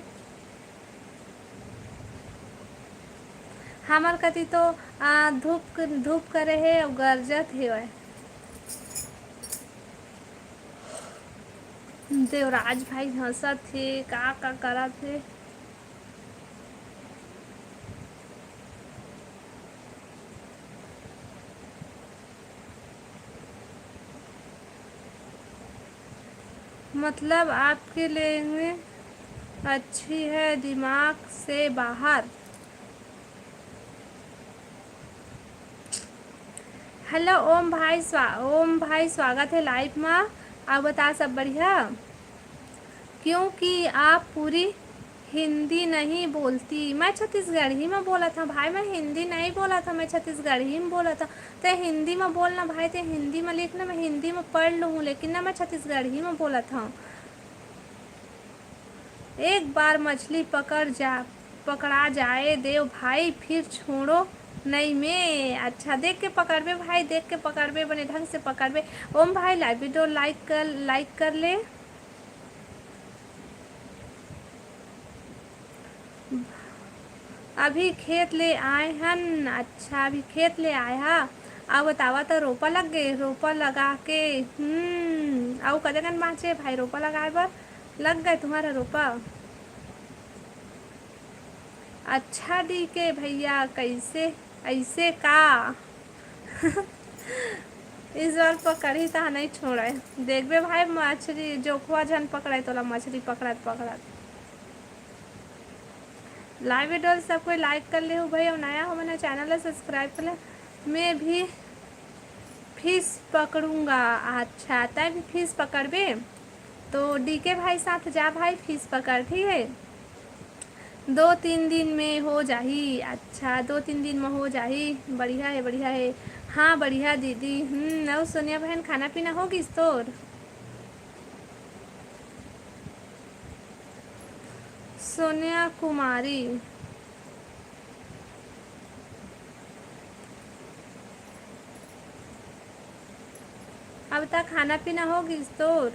हमर कति तो, आ, धूप, धूप करे हे अउ गरजत हेवय। देवराज भाई हंसत हे, का, का करत हे। मतलब आपकी लैंग्वेज अच्छी है, दिमाग से बाहर। हेलो ओम भाई, स्वा-, ओम भाई, स्वागत है लाइव मा। आप बता, सब बढ़िया? क्योंकि आप पूरी हिंदी नहीं बोलती। मैं छत्तीसगढ़ी में बोलत हूँ भाई, मैं हिंदी नहीं बोलत हूँ, मैं छत्तीसगढ़ी में बोलत हूँ। ते हिंदी में बोलना भाई, ते हिंदी में लिखना, मैं हिंदी में पढ़ लूँ, लेकिन ना, मैं छत्तीसगढ़ी में बोलत हूँ। एक बार मछली पकड़ जा, पकड़ा जाए देव भाई, फिर छोड़ो नहीं मैं। अच्छा, देख के पकड़बे भाई, देख के पकड़बे, बने ढंग से पकड़बे। ओम भाई, लाइव वीडियो लाइक कर, लाइक कर ले। अभी खेत ले आए हन। अच्छा, अभी खेत ले आए हा। अउ बतावा, त रोपा लग गए, रोपा लगा के। हम्म, अउ कतेकन बाँचे भाई रोपा लगाए बर? लग गए तुम्हारा रोपा। अच्छा डीके भैया, कैसे, ऐसे का? इस बार पकड़ही त नहीं छोड़े। देखबे भाई, मछली जोखवा झन पकड़े तोला, मछली पकड़त पकड़त। लाइव वीडियो सब कोई लाइक कर ले हो भाई, अउ नया हो मना चैनल ला सब्सक्राइब कर ले। मैं भी फिश पकड़ूंगा। अच्छा, तै भी फिश पकड़बे? तो डीके भाई साथ जा भाई, फिश पकड़, ठीक है। दो तीन दिन में हो जाही। अच्छा, दो तीन दिन में हो जाही। बढ़िया है, बढ़िया है। हाँ, बढ़िया दीदी। हम्म, अउ सोनिया बहन, खाना पीना हो गिस तोर? सोनिया कुमारी, अब तक खाना पीना हो गिस तोर?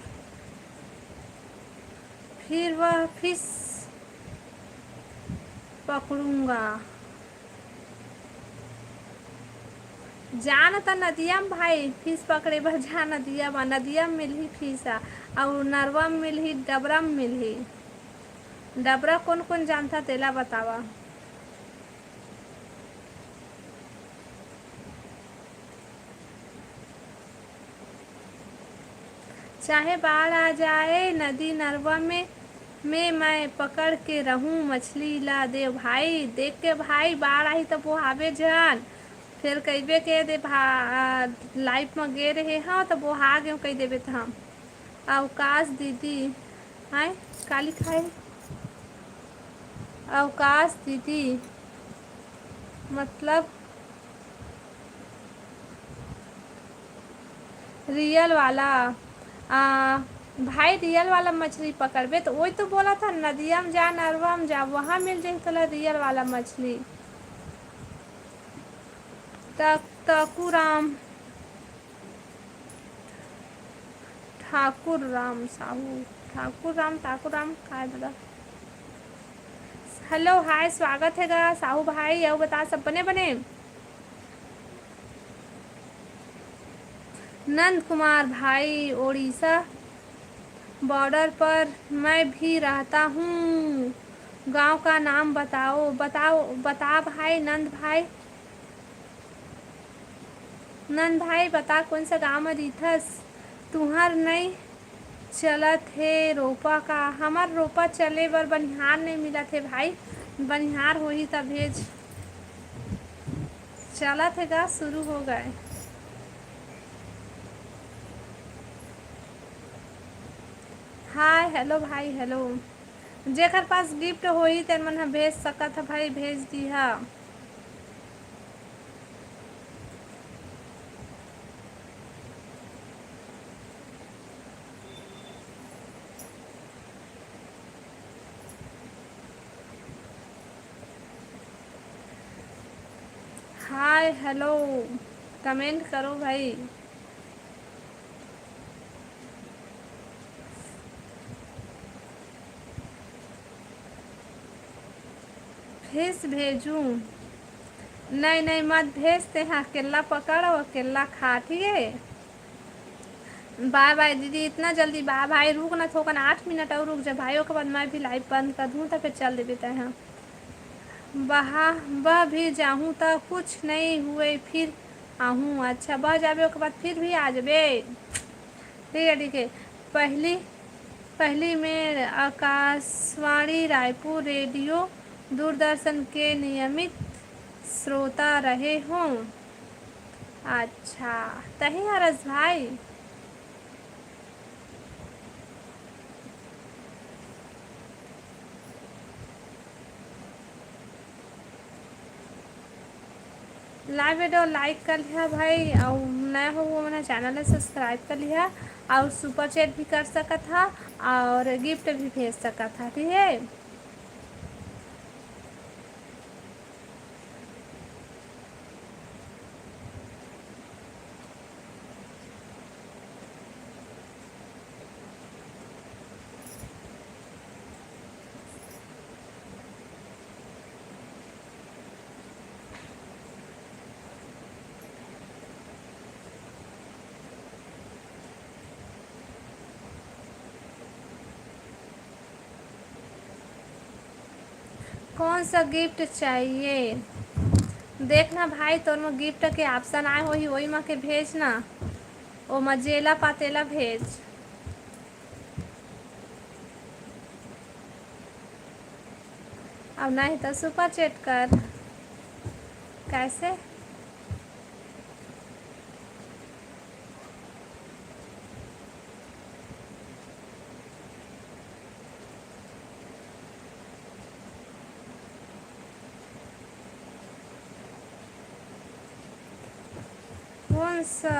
फिर वह फिश पकड़ूंगा। जा न त नदिया म भाई, फिश पकड़े बर जा नदिया म, नदिया म मिलही फिश ह, अउ नरवा म मिलही, डबरा म मिलही। डबरा कोन कोन जानता तेला बतावा। चाहे बाढ़ आ जाए नदी नरवा में, में मैं पकड़ के रहूं मछली ला देव भाई। देख के भाई, बाढ़ आही त बोहाबे झन, फेर कहिबे के दे भा-, आ, लाइफ म गे रहे हव त बोहा गेव कहि देबे त हम। अवकाश दीदी, आय, का लिखाय? अवकाश दीदी, मतलब रियल वाला, आ, भाई, रियल वाला मछली पकड़बे, त ओही तो बोलत हन, नदिया म जा, नरवा म जा, वहाँ मिल जाही तोला रियल वाला मछली। तक-, तकू राम, ठाकुर राम साहू, ठाकुर राम, ठाकुर राम, काय दादा? Hello, hi, स्वागत हे गा साहू भाई, अउ बता सब बने बने? नंद कुमार भाई, ओडिशा border पर मैं भी रहता हूँ, गांव का नाम बताओ, बताओ, बता भाई, नंद भाई। नंद भाई, बता कोन सा गांव में रहिथस? तुहर नई चलत हे रोपा का? हमर रोपा चले बर बनिहार नई मिलत हे भाई, बनिहार होही त भेज। चलत हे गा, शुरू हो गए। Hi, hello भाई, hello। जेकर पास gift होही, तेन मन ह भेज सकत ह भाई, भेज दिहा। Hi, hello, comment करो भाई। भेज भेजूं? नहीं, नहीं, मत भेज, तेहा अकेला पकड़ अउ अकेला खा, ठीक है? Bye bye दीदी, इतना जल्दी bye bye? रुक ना थोकन, आठ मिनट अउ रुक जा भाई, ओकर बाद मैं भी live बंद कर दूँ, त फिर चल देबे तैं हा। बहा, बह भी जाहूँ त कुछ नहीं हुए, फिर आहूँ। अच्छा, बह जाबे, ओकर बाद फिर भी आ जाबे। ठीक है, ठीक है। पहली, पहली मैं आकाशवाणी रायपुर रेडियो दूरदर्शन के नियमित श्रोता रहे हूँ। अच्छा, तही हरस भाई। Live video like कर लिहा भाई, अउ नया हो वो मना channel ला subscribe कर लिहा, अउ super chat भी कर सकत हा, अउ gift भी भेज सकत हा, ठीक है। कौन सा gift चाहिए? देखना भाई, तोर में gift के option आए होही, ओही मा के भेज ना, ओमा जेला पातेला भेज। अब नहीं तो super chat कर। कैसे? कौन सा?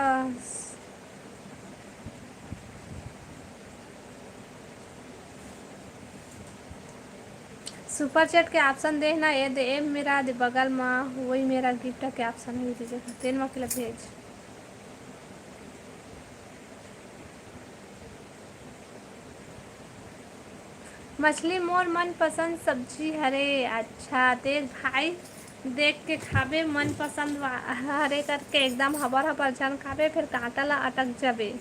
Super chat के option दे ना, ये दे, ए मेरा दे बगल मा, वही मेरा gift के option है, दीजिए, तेन मा के भेज। मछली मोर मनपसंद सब्जी हरे। अच्छा, देख भाई, देख के खाबे, मनपसंद वा-, हरे करके एकदम हबर हबर झन खाबे, फिर कांटा ला अटक जाबे।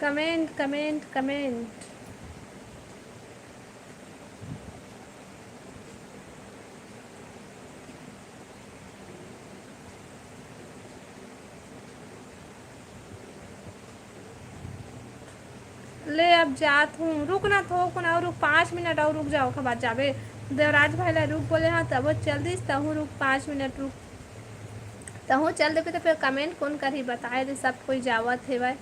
Comment, comment, comment। ले, अब जात हूँ। रुक ना, थोकुन अउ रुक, पाँच मिनट अउ रुक जाओ, ओकर बाद जाबे। देवराज भाई ला रुक बोले, हाँ, तब वो चल दिस, तहूँ रुक, पाँच मिनट रुक। तहूँ चल देबे, तो फिर comment कौन करही, बताए दे, सब कोई जावत हेवय।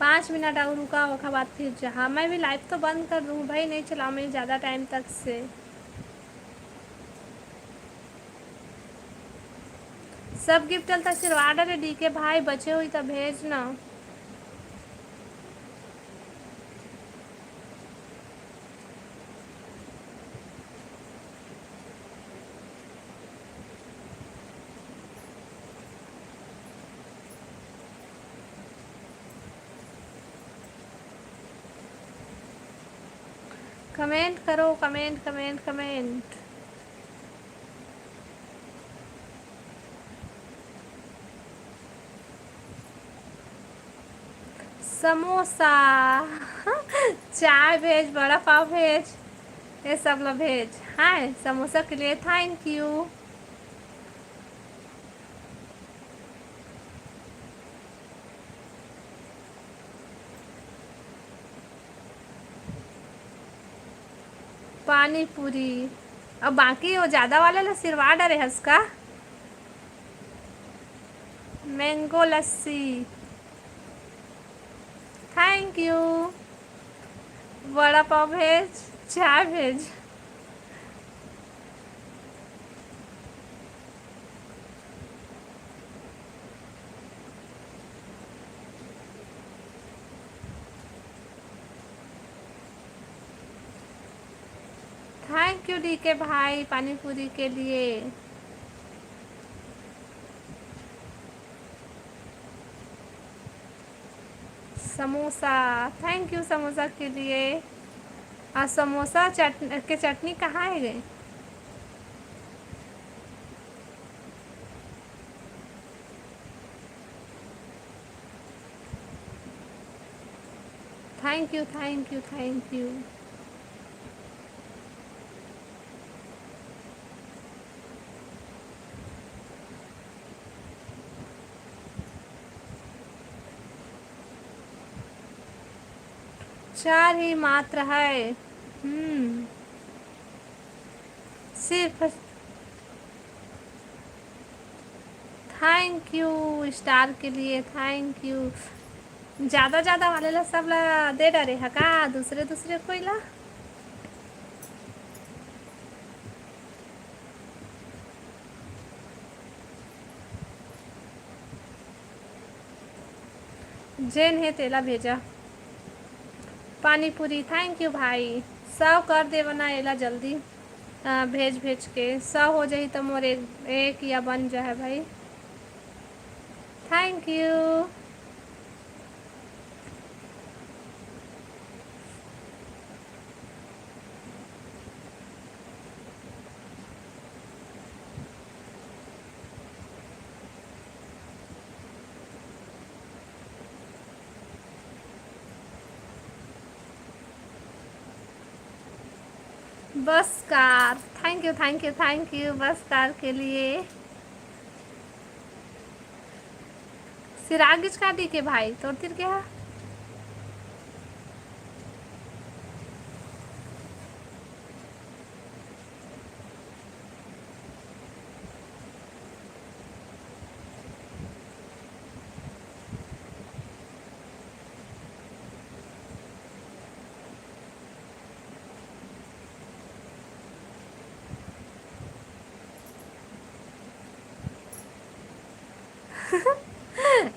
पाँच मिनट अउ रुका, ओखर बाद फिर जहाँ मैं भी live तो बंद कर दूँ भाई, नहीं चलाऊँ मैं ज़्यादा time तक से। सब गिफ्ट ल त आशीर्वाद रे डीके भाई, बचे होही त भेज ना। कमेंट करो, कमेंट, कमेंट, कमेंट। समोसा, चाय भेज, बड़ा पाव भेज, ये सब ला भेज। हाय, समोसा के लिए thank you। पानी पूरी। अब बाकी वो ज्यादा वाले ला सिरवा डरे हस का? Mango lassi. Thank you। Vada pav भेज, चाय भेज। Thank you डीके भाई पानी पूरी के लिए। समोसा, thank you समोसा के लिए। आ समोसा चट-, के चटनी कहाँ है गे? Thank you, thank you, thank you। चार ही मात्र है। हम्म। सिर्फ thank you स्टार के लिए, thank you। ज्यादा ज्यादा वाले ला सब ला दे डरे हा का, दूसरे दूसरे कोई ला? जेन हे तेला भेजा। पानी पूरी, thank you भाई। सर्व कर देवना एला जल्दी, अ, भेज भेज के। सर्व हो जाही त मोर एक, एक या बन जाहे भाई। Thank you। Bus car, thank you, thank you, thank you bus car के लिए। सिरागिच का डीके भाई, तोर तीर के हा?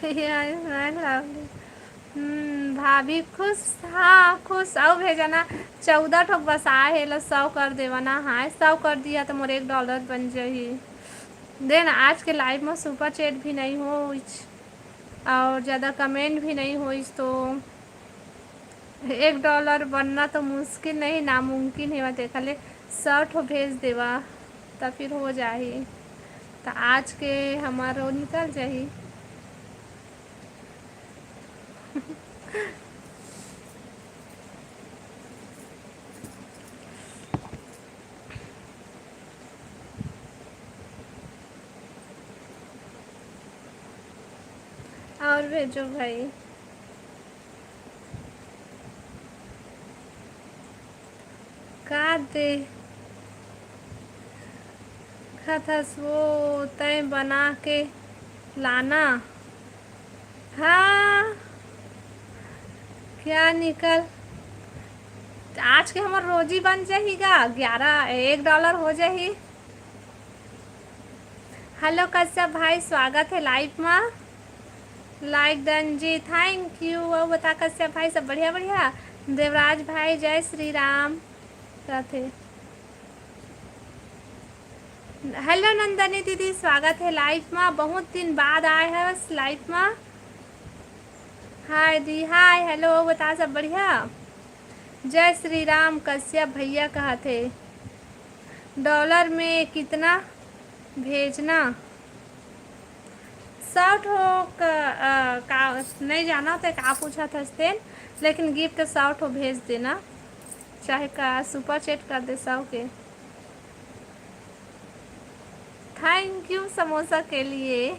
ये आयुष्मान lovely। हम्म, भाभी खुश, हाँ, खुश। अउ भेजना, चौदह ठोक बस आए हे, लो सौ कर देवा ना। हाँ, सौ कर दिया तो मोर एक डॉलर बन जाही। देन आज के लाइव में सुपर चैट भी नहीं होइस और ज़्यादा कमेंट भी नहीं होइस, तो एक डॉलर बनना तो मुश्किल नहीं, नामुमकिन हे। तेखर ले सौ ठो भेज देवा, त फिर हो जाही। त आज के हमारो निकल जाही। और भेजो भाई। का देखत हस वो तैं बना के लाना। हाँ, क्या निकल, आज के हमर रोजी बन जाही गा, ग्यारह, एक डॉलर हो जाही। हेलो कश्यप भाई, स्वागत है लाइव मा। लाइक डन जी, थैंक यू। अउ बता कश्यप भाई, सब बढ़िया? बढ़िया। देवराज भाई, जय श्री राम। कथे हेलो नंदनी दीदी, स्वागत है लाइव मा। बहुत दिन बाद आए हस लाइव मा। हाय दी, हाय, हेलो, बता, सब बढ़िया? जय श्री राम कश्यप भैया कहत हे, डॉलर में कितना भेजना? सौ ठो क-, अ, का, नहीं जाना तो का पूछत हस तेन, लेकिन गिफ्ट सौ ठो भेज देना, चाहे का सुपर चैट कर दे सौ के। थैंक यू समोसा के लिए।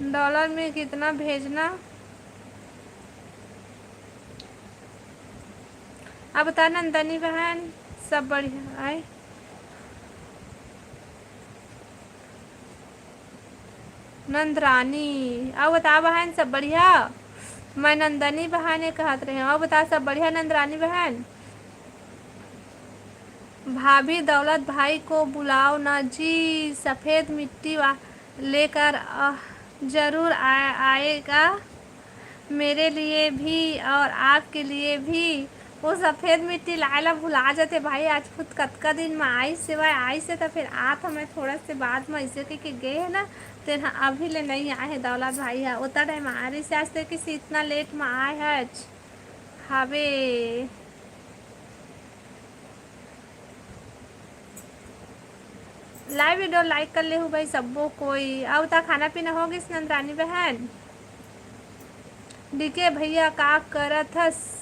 डॉलर में कितना भेजना? अब बता नंदनी बहन, सब बढ़िया आए। नंदरानी, अउ बता बहन, सब बढ़िया? मैं नंदनी बहन ए कहत रहे हूँ। अउ बता, सब बढ़िया नंदरानी बहन? भाभी, दौलत भाई को बुलाओ ना जी, सफ़ेद मिट्टी वा-, लेकर, अ, जरूर आ-, आएगा। मेरे लिए भी और आपके लिए भी। वो सफेद मिट्टी लाए ला भुला जाथे भाई। आज खुद कतका दिन म आइस हे भाई, आइस हे त फिर आत हमें थोड़ा से बाद म अइसे कहिके गे हे ना, तेन ह अभी ले नइ आए हे दौलत भाई ह। ओतना टाइम आ रहिस हे, आज तक किसी इतना लेट म आए हच हावे। लाइव वीडियो लाइक कर लेहू भाई सब्बो कोई। अउ त खाना पीना हो गिस नंदरानी बहन? डीके भैया का करत हस?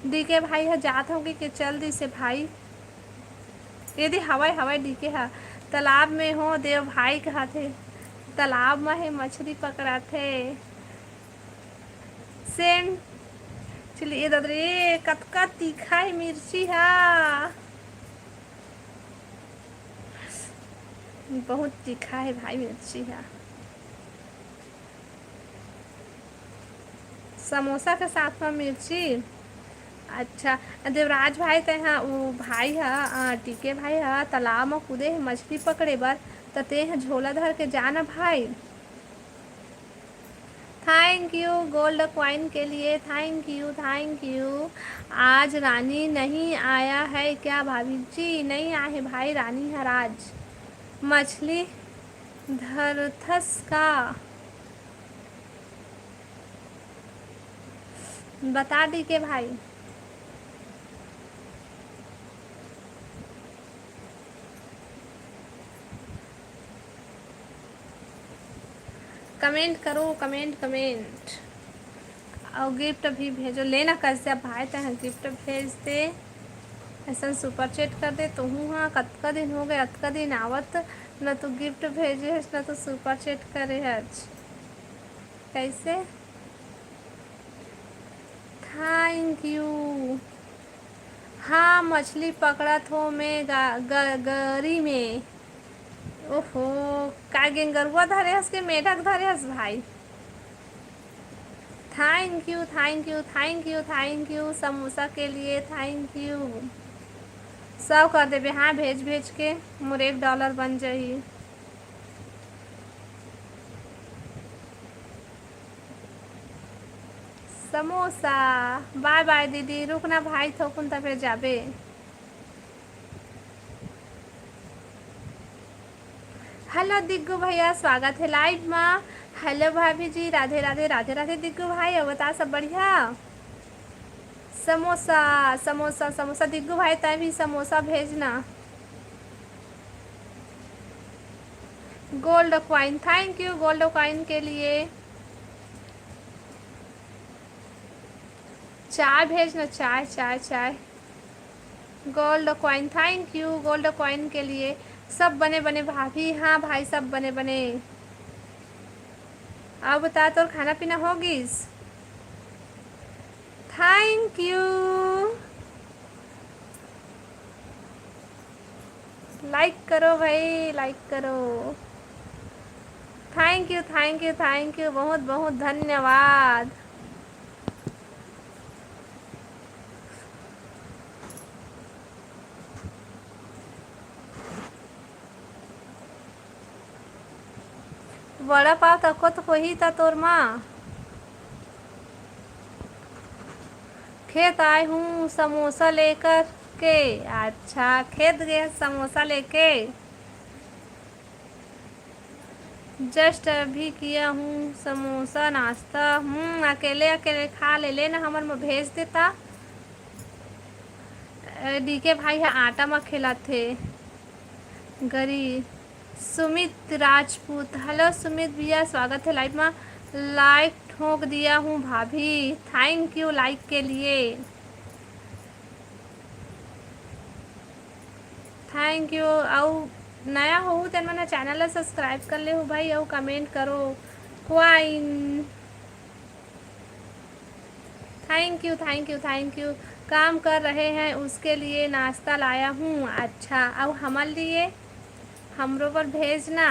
डीके भाई ह जात होगे के चल दिस हे भाई। ये दे हवाई हवाई डीके ह। तालाब में हो देव भाई कहत हे। तालाब म हे मछली पकड़ात हे। सेम चिली, ए दद रे, कतका तीखा हे मिर्ची हा। बहुत तीखा हे भाई मिर्ची हा। समोसा के साथ म मिर्ची। अच्छा, देवराज भाई, तैं हा, वो भाई हा, अ, टीके भाई हा, तालाब म कूदे हे मछली पकड़े बर, त तैं हा झोला धर के जाना भाई। थैंक यू गोल्ड कॉइन के लिए, थैंक यू, थैंक यू। आज रानी नहीं आया है क्या भाभी जी? नहीं आए हे भाई रानी हर आज। मछली धरथस का? बता दी के भाई। कमेंट करो, कमेंट, कमेंट। अउ गिफ्ट भी भेजो। लेना कश्यप भाई, तैं गिफ्ट भेज दे, अइसन सुपर चैट कर दे। तुहूँ हा कतका दिन हो गए, अतका दिन आवत, न तो गिफ्ट भेजे हस, न तो सुपर चैट करे हस। कैसे? Thank you. हाँ, मछली पकड़त हो मैं गा-, ग-, गरी में। ओहो, का गेंगरुआ धरे हस के मेढक धरे हस भाई? Thank you, thank you, thank you, thank you samosa के लिए, थैंक यू। सब कर देबे, हाँ, भेज भेज के मोर एक डॉलर बन जाही। समोसा। बाय बाय दीदी, रुकना भाई, थोकुन त फेर जाबे। हेलो दिग्गू भैया, स्वागत हे लाइव मा। हेलो भाभी जी, राधे राधे, राधे राधे दिग्गू भाई, अउ बता सब बढ़िया? समोसा, समोसा, समोसा। दिग्गू भाई, तैं भी समोसा भेजना। Gold coin, thank you gold coin के लिए। चाय भेजना, चाय, चाय, चाय। Gold coin, thank you gold coin के लिए। सब बने बने भाभी, हाँ भाई, सब बने बने। अउ बता, तोर खाना पीना हो गिस? Thank you. लाइक करो भाई, लाइक करो। Thank you, thank you, thank you, बहुत बहुत धन्यवाद। वड़ा पाव तको तो होही त तोर माँ। खेत आए हूँ समोसा लेकर के। अच्छा, खेत गए समोसा लेके। Just अभी किया हूँ समोसा नाश्ता। हम्म, अकेले अकेले खा ले लेना, हमर में भेज देता। डीके भाई ह आटा म खेलत हे। गरी सुमित राजपूत, hello सुमित भैया, स्वागत है live में। Like ठोक दिया हूँ भाभी, thank you like के लिए। Thank you। अउ नया होहू तेन मन ह channel ला subscribe कर लेहू भाई, अउ comment करो। Coin, thank you, thank you, thank you। काम कर रहे हैं, उसके लिए नाश्ता लाया हूँ। अच्छा, अउ हमर लिए, हमरो पर भेजना।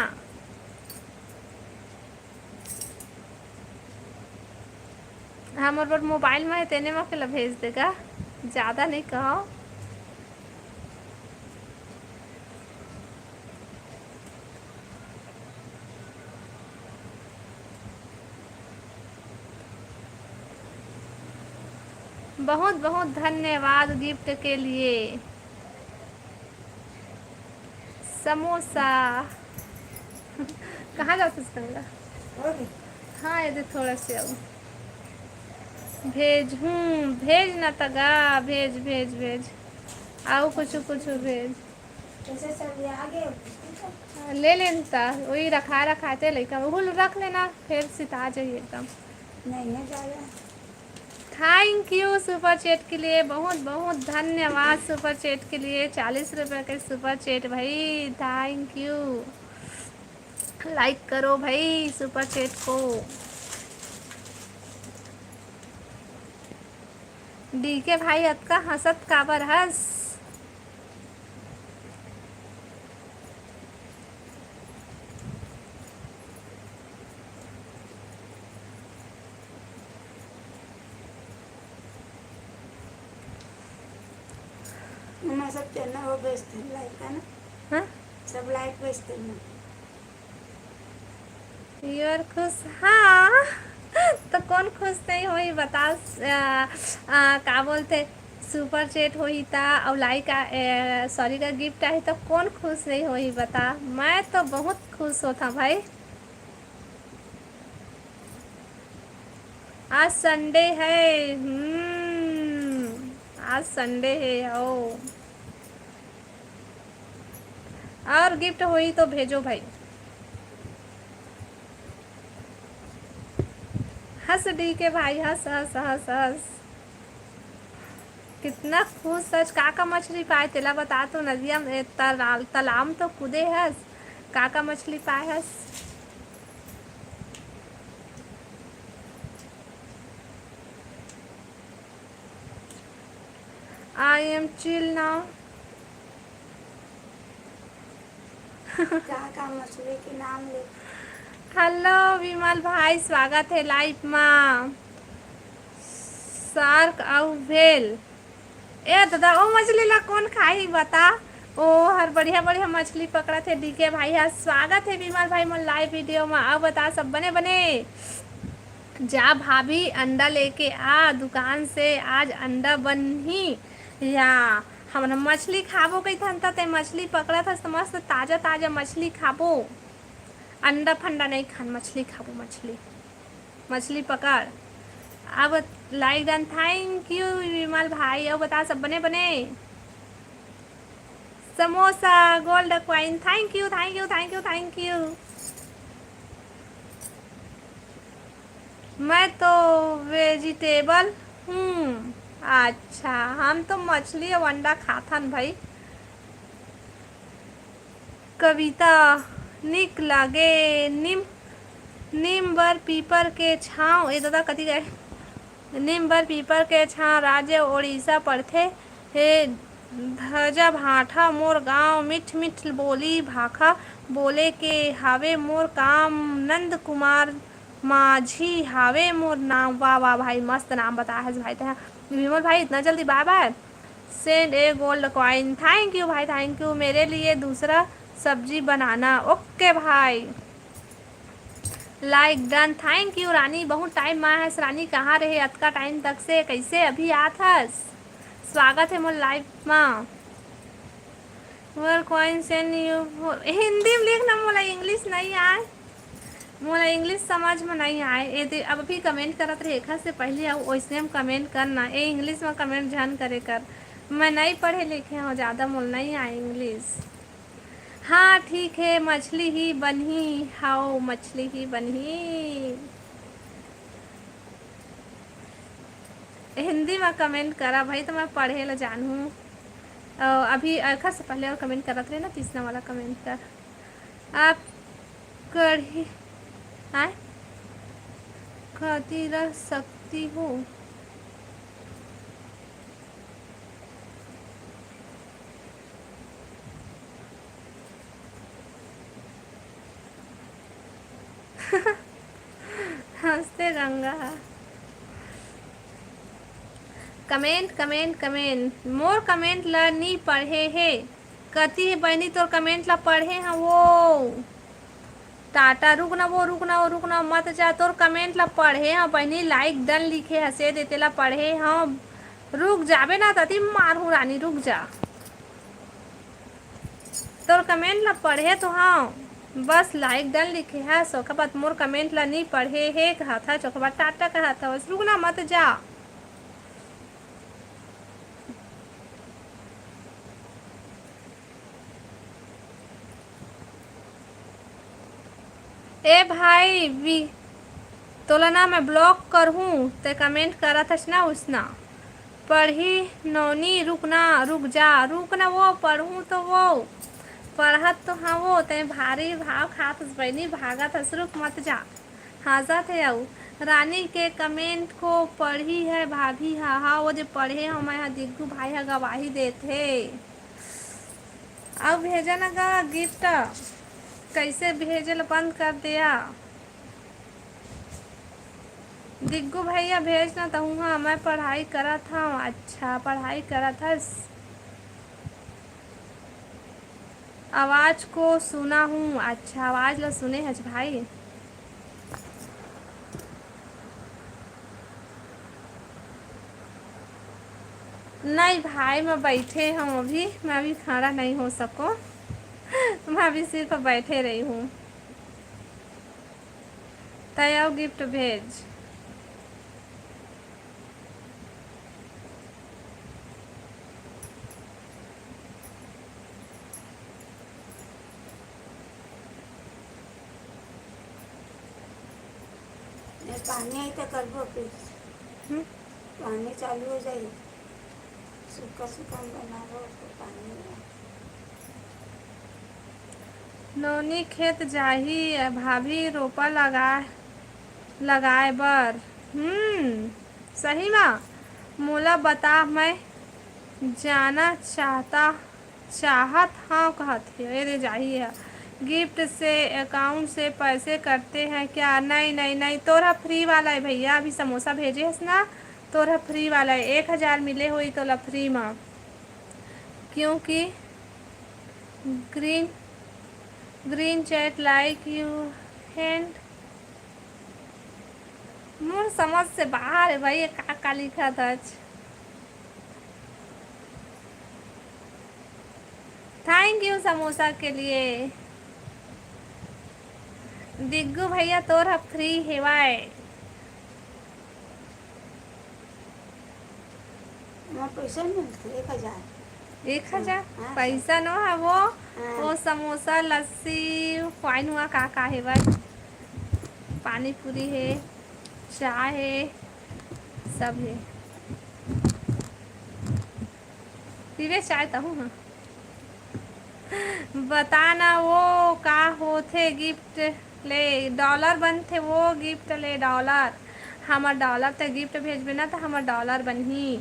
हमर बर मोबाइल में है, तेने मा के ला भेज देगा, ज़्यादा नहीं कहो। बहुत बहुत धन्यवाद gift के लिए। समोसा। कहाँ जाओ तुझ गंगा? हाँ, ये दे थोड़ा से आऊ। भेज, हूँ, भेज ना तगा, भेज, भेज, भेज। आऊ कुछ, कुछ भेज। ले लेन ता, वही रखा, रखा थे लइका, उहुल रख लेना, फिर सिता जाइए एकदम। नहीं है ज़्यादा। Thank you super chat के लिए, बहुत बहुत धन्यवाद super chat के लिए, चालीस रुपये के super chat भाई, thank you। Like करो भाई super chat को। डीके भाई अतका हंसत काबर हस? मैं सब चैनल वो भेजते हैं, लाइक है ना? हाँ? सब लाइक भेजते हैं। यूर खुश, हाँ। तो कौन खुश नहीं होही बता। आ, आ, का बोलते, super chat होही ता, अउ लाइक आ, ए, सॉरी का गिफ्ट आही, तो कौन खुश नहीं होही बता। मैं तो बहुत खुश होता भाई। आज संडे है। हम्म, आज संडे है हो। और गिफ्ट होही तो भेजो भाई। हंस डीके भाई, हंस, हंस, हंस, हंस। कितना खुश हस। का का मछली पाए तेला बता तो। नदिया में, तलाब, तालाब में तो कूदे हस। का का मछली पाए हस? I am chill now। का का मछली के नाम ले? हेलो विमल भाई, स्वागत है लाइव मा। शार्क अउ व्हेल। ए दादा, ओ मछली ला कौन खाही बता? ओ हर बढ़िया बढ़िया मछली पकड़त हे डीके भाई हा। स्वागत है विमल भाई मोर लाइव वीडियो मा। अउ बता सब बने बने? जा भाभी, अंडा लेके आ दुकान से, आज अंडा बनही। या हमन मछली खाबो कहिथन, त ते मछली पकड़त हस, त मस्त ताजा ताजा मछली खाबो। अंडा फंडा नहीं खान, मछली खाबो, मछली, मछली पकड़। अब लाइक डन, thank you विमल भाई। अउ बता सब बने बने? Samosa, gold coin, thank you, thank you, thank you, thank you। मैं तो वेजिटेबल हूँ। अच्छा, हम तो मछली अउ अंडा खाथन भाई। कविता, निक लागे नीम, नीम बर पीपर के छाँव। ए दादा, कति गए? नीम बर पीपर के छाँव, राज्य ओडिशा पड़थे। हे धजा भाठा मोर गाँव, मिठ मिठ बोली भाखा, बोले के हावे मोर काम, नंद कुमार माझी हावे मोर नाम। वाह, वाह भाई, मस्त नाम बताया है भाई तैं। विमल भाई, इतना जल्दी बाय बाय। Send a gold coin। Thank you भाई, thank you। मेरे लिए दूसरा सब्जी बनाना। OK भाई। Like done। Thank you रानी, बहुत टाइम मा हस रानी, कहाँ रहे अतका टाइम तक से, कैसे अभी आत हस? स्वागत है मोर लाइव मा। Where coins and you, Hindi में लिख ना, मोला इंग्लिश नहीं आए, मोला इंग्लिश समझ में नहीं आए। ये दे, अब अभी कमेंट करत रहे, एखर से पहले अउ वैसने में कमेंट करना, ए इंग्लिश में कमेंट झन करे कर। मैं नहीं पढ़े लिखे हूँ ज़्यादा, मोला नहीं आए इंग्लिश। हाँ ठीक है, मछली ही बनही, हाओ मछली ही बनही। हिंदी में कमेंट करा भाई, तो मैं पढ़े ला जानहूँ। अ, अभी एखर से पहले और कमेंट करत रहे ना, तीसरा वाला कमेंट कर। आप कढ़ी, आय, कति रह सकती हो? हंसते गंगा। Comment, comment, comment. मोर कमेंट ला नी पढ़े हे। कति हे बहिनी, तोर कमेंट ला पढ़े हंव वो। टाटा, रुक ना वो, रुक ना वो, रुक ना, मत जा, तोर कमेंट ला पढ़े हंव बहिनी, like done लिखे हसे दे, तेला पढ़े हंव। रुक जाबे ना, तती मारहूँ रानी, रुक जा। तोर कमेंट ला पढ़े तो हंव, बस like done लिखे हस, ओकर बाद मोर कमेंट ला नी पढ़े हे कहत हस, ओकर बाद टाटा कहत हस, रुक ना, मत जा। ए भाई, वी-, तोला ना मैं block करहूँ, तैं कमेंट करत हस ना उसना। पढ़ही नोनी, रुक ना, रुक जा, रुक ना वो, पढ़हूँ तो वो। पढ़त तो हंव वो, तैं भारी भाव खात हस बहिनी, भागत हस, रुक मत जा। हंसत हे अउ। रानी के कमेंट को पढ़ी है भाभी, हा, हा, वो दे पढ़े हंव मैं हा, दिग्गू भाई हा गवाही देत हे। अउ भेजा ना गा गिफ्ट, कैसे भेजे ल बंद कर दिया? दिग्गू भैया भेज ना तहूँ हा, मैं पढ़ाई करत हंव। अच्छा, पढ़ाई करत हस? आवाज को सुना हूँ। अच्छा, आवाज ला सुने हस भाई। नहीं भाई, मैं बैठे हूँ अभी, मैं अभी खड़ा नहीं हो सको। मैं अभी सिर्फ बैठे रही हूँ। तय अउ गिफ्ट भेज। ये पानी आई तो करबो फिर। हम्म। पानी चालू हो जाई। सूखा सूखा बनाबो, उसको पानी में। नोनी खेत जाही भाभी रोपा लगा, लगाए बर। हम्म, सही मा? मोला बता, मैं जाना चाहता, चाहत हंव कहत हे। ए दे जाही ह। गिफ्ट से अकाउंट से पैसे कटते हैं क्या? नहीं, नहीं, नहीं, तोर ह फ्री वाला हे भैया, अभी समोसा भेजे हस ना, तोर ह फ्री वाला हे, एक हजार मिले होई तोला फ्री मा, क्योंकि green, green chat like you hand। मोर समझ से बाहर हे भाई, ये का, का लिखत हच? Thank you समोसा के लिए। दिग्गू भैया, तोर ह फ्री हेवय। ओमा पैसा मिलथे एक हजार। एक हजार? हाँ, हाँ, पैसा नो हे वो, हाँ। वो समोसा, लस्सी, पाइन हुआ का का हे बस। पानी पूरी हे, चाय हे, सब हे। पीबे चाय तहूँ, हाँ। बता ना वो का होथे गिफ्ट ले, डॉलर बनथे वो गिफ्ट ले, डॉलर। हमर डॉलर ते गिफ्ट भेजबे ना, त हमर डॉलर बनही।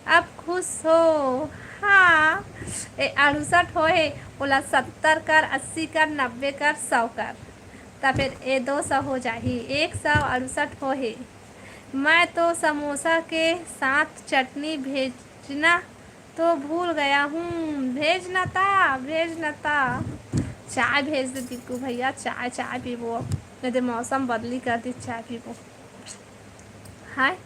अब खुश हो? हाँ, ए अड़सठ होए हे, ओला सत्तर कर, अस्सी कर, नब्बे कर, सौ कर, त फेर ए दो सौ हो जाही। एक सौ अड़सठ होए हे। मैं तो समोसा के साथ चटनी भेजना तो भूल गया हूँ। भेज न ता, भेज न ता। चाय भेज दे दिग्गू भैया, चाय, चाय पीबो। नहीं तो मौसम बदली कर दी, चाय पीबो। हाय।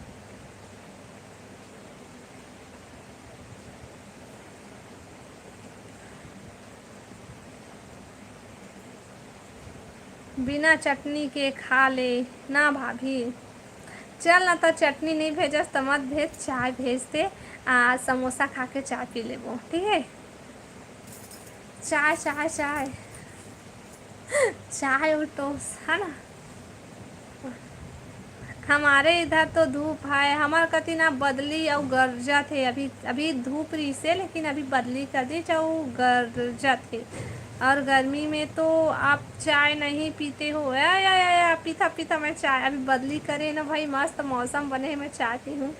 बिना चटनी के खा ले ना भाभी। चल ना, त चटनी नहीं भेजस त मत भेज, चाय भेज दे। आ, समोसा खा के चाय पी लेबो, ठीक है? चाय, चाय, चाय। चाय और टोस, है ना? हमारे इधर तो धूप है, हमर कति ना बदली अउ गरजत हे। अभी, अभी धूप रिसे, लेकिन अभी बदली कर दी, अउ गरजत हे। और गर्मी में तो आप चाय नहीं पीते हो? या, या, या, या, पीता, पीता मैं चाय। अभी बदली करे ना भाई, मस्त मौसम बने हे, मैं चाय पी हूँ।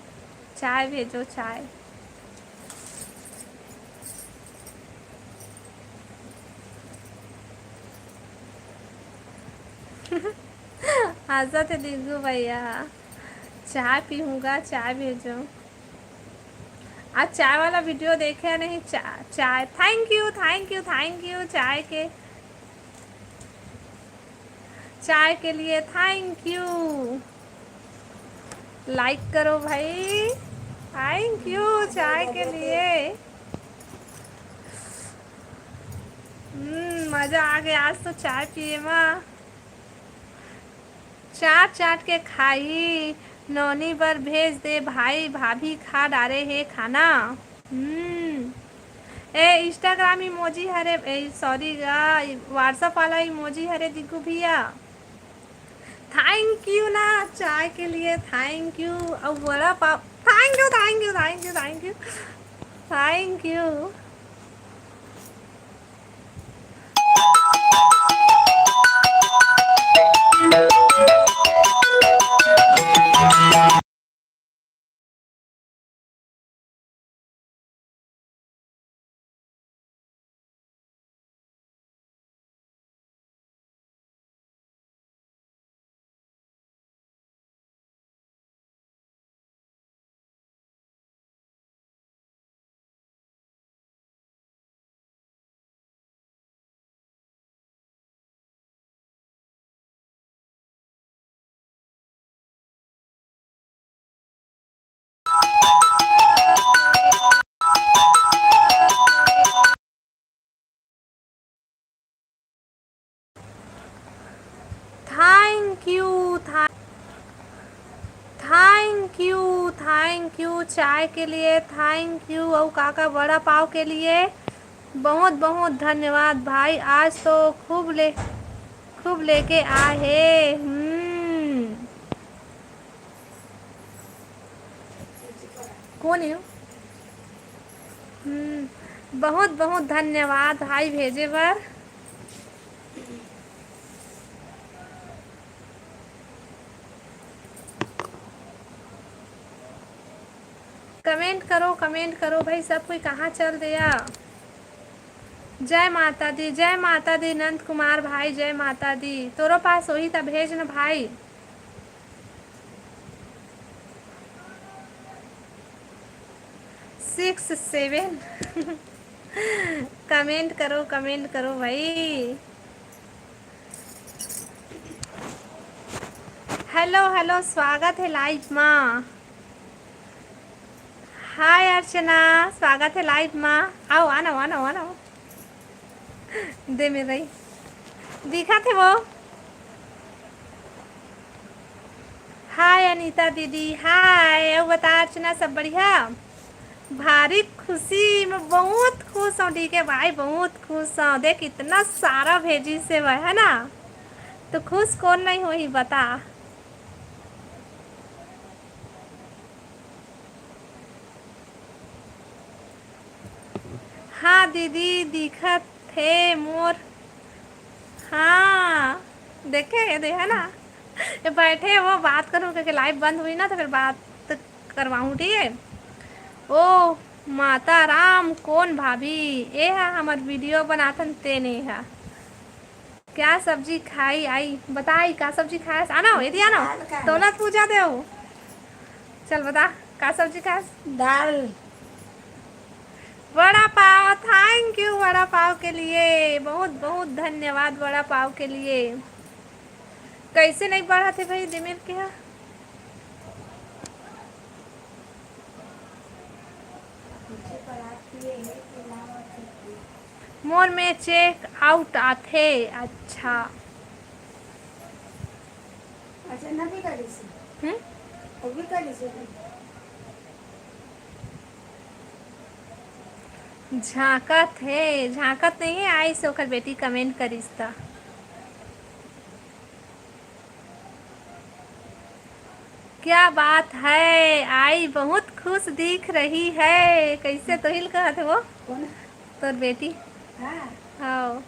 चाय भेजो, चाय। हंसत हे दिग्गू भैया, चाय पीहूँगा, चाय भेजो। आज चाय वाला वीडियो देखे नहीं, चा-, चाय। Thank you, thank you, thank you चाय के, चाय के लिए thank you। Like करो भाई, thank you चाय के लिए। हम्म, मजा आ गया आज तो चाय पिए मा। चाट चाट के खाई, नोनी बर भेज दे भाई, भाभी खा डारे हे खाना। हम्म। ए, Instagram emoji हरे, ए, sorry गा, WhatsApp वाला emoji हरे दिग्गू भैया। Thank you ना चाय के लिए, thank you। अब vada pav, thank you, thank you, thank you, thank you, thank you। Thank you, thank you, thank you चाय के लिए, thank you। अउ काका वड़ा पाव के लिए बहुत बहुत धन्यवाद भाई, आज तो खूब ले, खूब लेके आए हे। हम्म। कौन है? हम्म, बहुत बहुत धन्यवाद भाई भेजे बर। Comment करो, comment करो भाई, सब कोई कहाँ चल दिया। जय माता दी, जय माता दी नंद कुमार भाई, जय माता दी। तोरो पास होही त भेज न भाई। Six seven। Comment करो, comment करो भाई। Hello, hello, स्वागत है live मा। Hi अर्चना, स्वागत है live मा। आओ, आना, आना, आना। दे मेरे भाई। दिखत हे वो। Hi अनिता दीदी, hi। अउ बता अर्चना, सब बढ़िया? भारी खुशी, मैं बहुत खुश हूँ, ठीक है भाई, बहुत खुश हूँ। देख, इतना सारा भेजिस हे, है ना? तो खुश कौन नहीं होही, बता। हाँ दीदी, दिखत हे मोर। हाँ, देखे, ये दे, है ना? ये बैठे वो बात करूँ, क्योंकि live बंद हुई ना, तो फिर बात करवाऊँ, ठीक है? ओ माता राम, कोन भाभी? ए हा हमर वीडियो बनाथन तेने हा। क्या सब्जी खाई आई? बताई का सब्जी खायस? आनो, एती आनो। दाल खाए। दौलत पूजा देव। चल बता, का सब्जी खायस? दाल। वड़ा पाव, thank you वड़ा पाव के लिए, बहुत बहुत धन्यवाद वड़ा पाव के लिए। कैसे नहीं बढ़त हे भाई दिमिर के हा? मोर में चेक आउट आथे। अच्छा। अच्छा, न भी करिस। हम्म? वो भी करिस। झांकत हे, झांकत नहीं है, आइस ओकर बेटी कमेंट करिस त। क्या बात है, आई बहुत खुश दिख रही है। कैसे तोहिल कहत हे वो? कौन? तोर बेटी। हाँ। हाँ।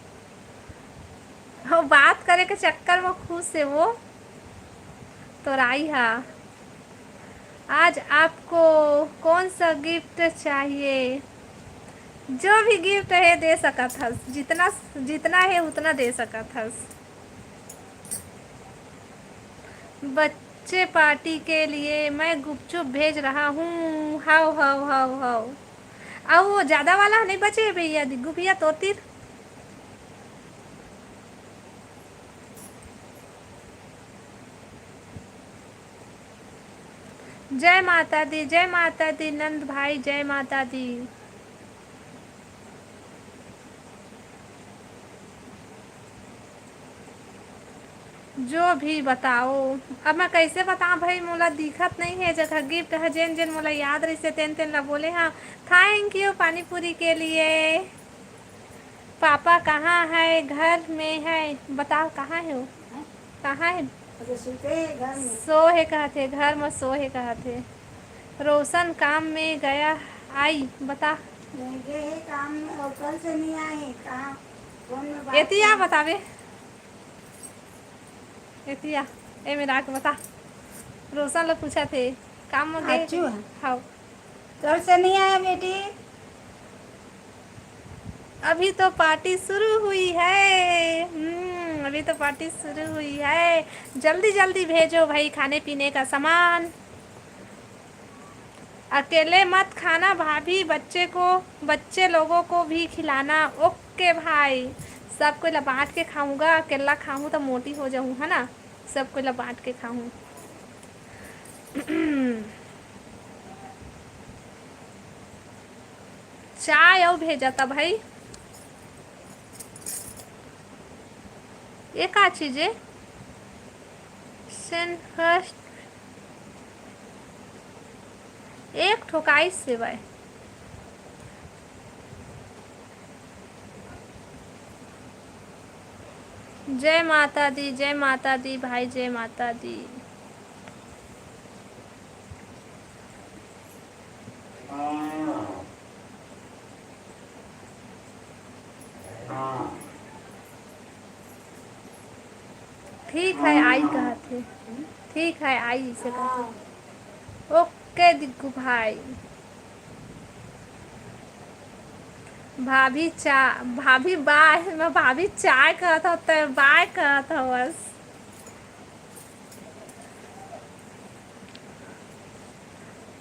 हो, बात करे के चक्कर में खुश हे वो, तोर आई हा। आज आपको कौन सा गिफ्ट चाहिए? जो भी गिफ्ट है दे सकत हस, जितना, जितना है उतना दे सकत हस। बच्चे पार्टी के लिए मैं गुपचुप भेज रहा हूँ। हाव, हाव, हाव, हाव। अउ वो ज्यादा वाला नहीं बचे हे भैया, दि-, गुफिया तोतिर। जय माता दी, जय माता दी, नंद भाई, जय माता दी। जो भी बताओ, अब मैं कैसे बताऊं भाई, मोला दिखत नहीं है जगह। गिफ्ट है जेन जेन मोला याद रहिसे तेन तेन ला बोले हाँ। थैंक यू पानी पूरी के लिए। पापा कहाँ है? घर में है। बताओ कहाँ है वो? कहाँ है? अच्छा, सुते है घर में। सो है कहत हे, घर में सो है कहत हे। रोशन काम में गया, आई बता। नहीं गए है काम में, और कल से नहीं आए। कहाँ? फोन में बात एतिया कर- बतावे। एतिया, ए मेरा के बता। रोशन ला पूछा थे, काम में गए? आचू है। हाँ। कल से नहीं आया बेटी। अभी तो पार्टी शुरू हुई है। हम्म, अभी तो पार्टी शुरू हुई है। जल्दी जल्दी भेजो भाई खाने पीने का सामान। अकेले मत खाना भाभी, बच्चे को, बच्चे लोगों को भी खिलाना। ओके भाई, सब कोई ला बांट के खाऊंगा। अकेला खाऊं तो मोटी हो जाऊं, है ना? सब कोई ला बांट के खाऊं। चाय अउ भेजा था भाई। ये का चीज है? सेंट फर्स्ट एक ठोकाई सेवाय। जय माता दी, जय माता दी भाई, जय माता दी। ठीक है, आई कहत हे। ठीक है, आई, इसे कहत हे। ओके दिग्गू भाई। भाभी चा-, भाभी बाय, मैं भाभी चाय कहत हव, तैं बाय कहत हवस।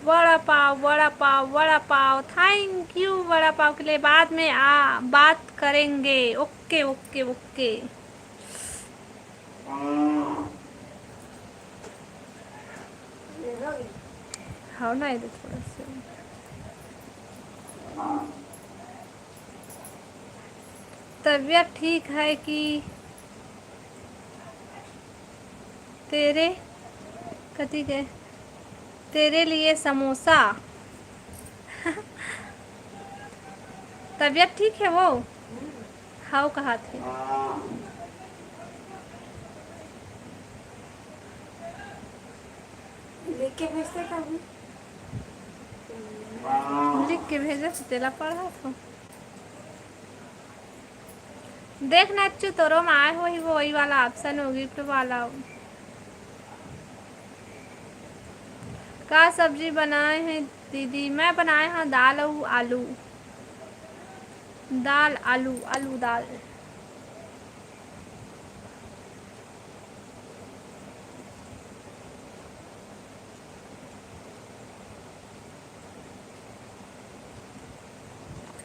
वड़ा पाव, वड़ा पाव, वड़ा पाव। Thank you वड़ा पाव के लिए। बाद में आ, बात करेंगे। ओके, ओके, ओके। हाँ ना, ये थोड़ा सा। तबीयत ठीक है कि तेरे, कथी के, तेरे लिए समोसा। तबीयत ठीक है वो? हाव कहा थे। लिख के भेजते कभी। लिख के भेजे थे, तेला पढ़ा था। देख नच्चू, तोरो में आए होही वो, वही वाला option हो, gift वाला हो। का सब्जी बनाए हैं? दीदी, मैं बनाए हव दाल अउ आलू। दाल, आलू, आलू, दाल।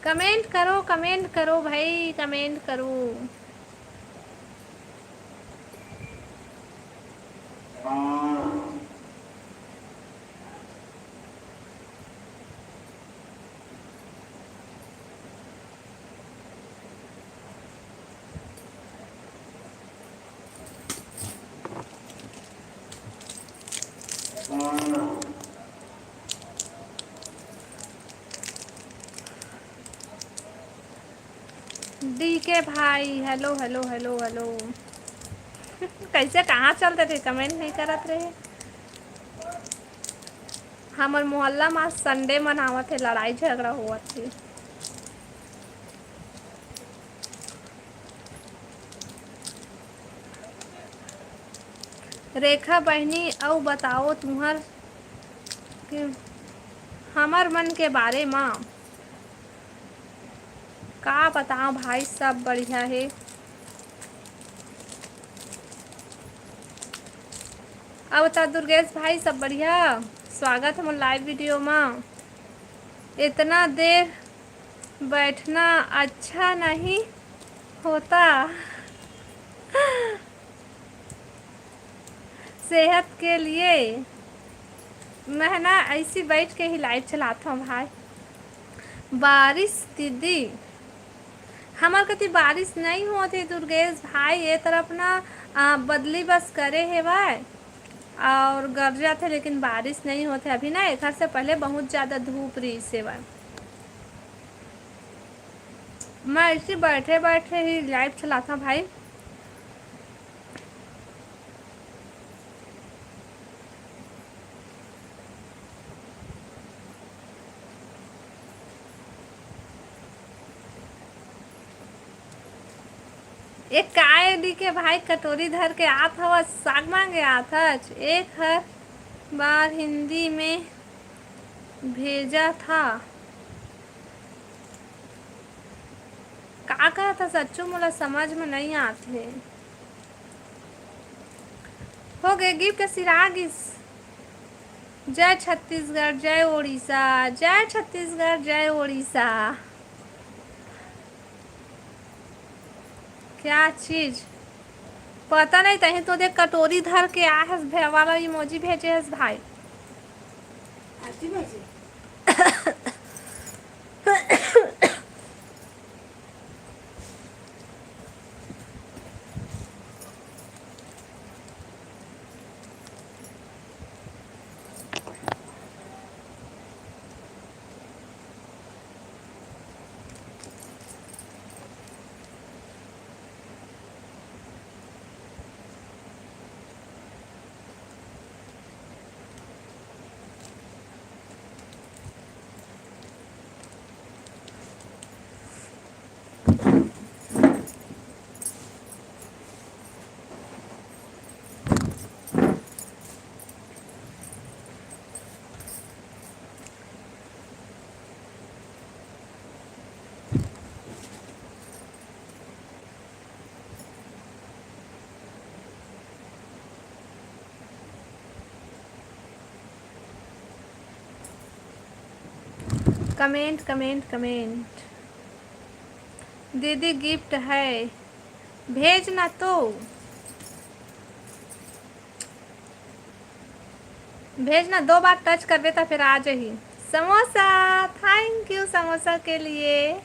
Comment करो, comment करो भाई, comment करो। डीके भाई, hello, hello, hello, hello। कैसे, कहाँ चल देथे, comment नहीं करत रहे। हमर मोहल्ला मा Sunday मनावत हे, लड़ाई झगड़ा होवत हे। रेखा बहिनी, अउ बताओ तुंहर के, हमर मन के बारे मा। का बताओ भाई, सब बढ़िया हे। अब बता दुर्गेश भाई, सब बढ़िया? स्वागत हे मोर live video मा। इतना देर बैठना अच्छा नहीं होता। सेहत के लिए मैं ना ऐसी बैठ के ही live चलात हव भाई। बारिश दीदी, हमर कति बारिश नहीं होत हे दुर्गेश भाई, ये तरफ ना, आ, बदली बस करे हेवय और गरजत हे, लेकिन बारिश नहीं होत हे अभी ना। एखर से पहले बहुत ज्यादा धूप रहिस हेवय। मैं ऐसे बैठे बैठे ही live चलात हव भाई। ए काय डीके भाई, कटोरी धर के आत हवस, साग मांगे आत हच। एक हर बार हिंदी में भेजा था। का कहत हस सच्चू, मोला समझ में नहीं आत हे। हो गे, gift सिरा गिस। जय छत्तीसगढ़, जय ओडिशा, जय छत्तीसगढ़, जय ओडिशा। क्या चीज? पता नहीं, तहीं तो देख कटोरी धर के आए हस, भे-, वाला emoji भेजे हस भाई। आरती भाजी। Comment, comment, comment। दीदी, gift है, भेजना तो। भेजना, दो बार touch करबे त फिर आ जाही। समोसा, thank you समोसा के लिए।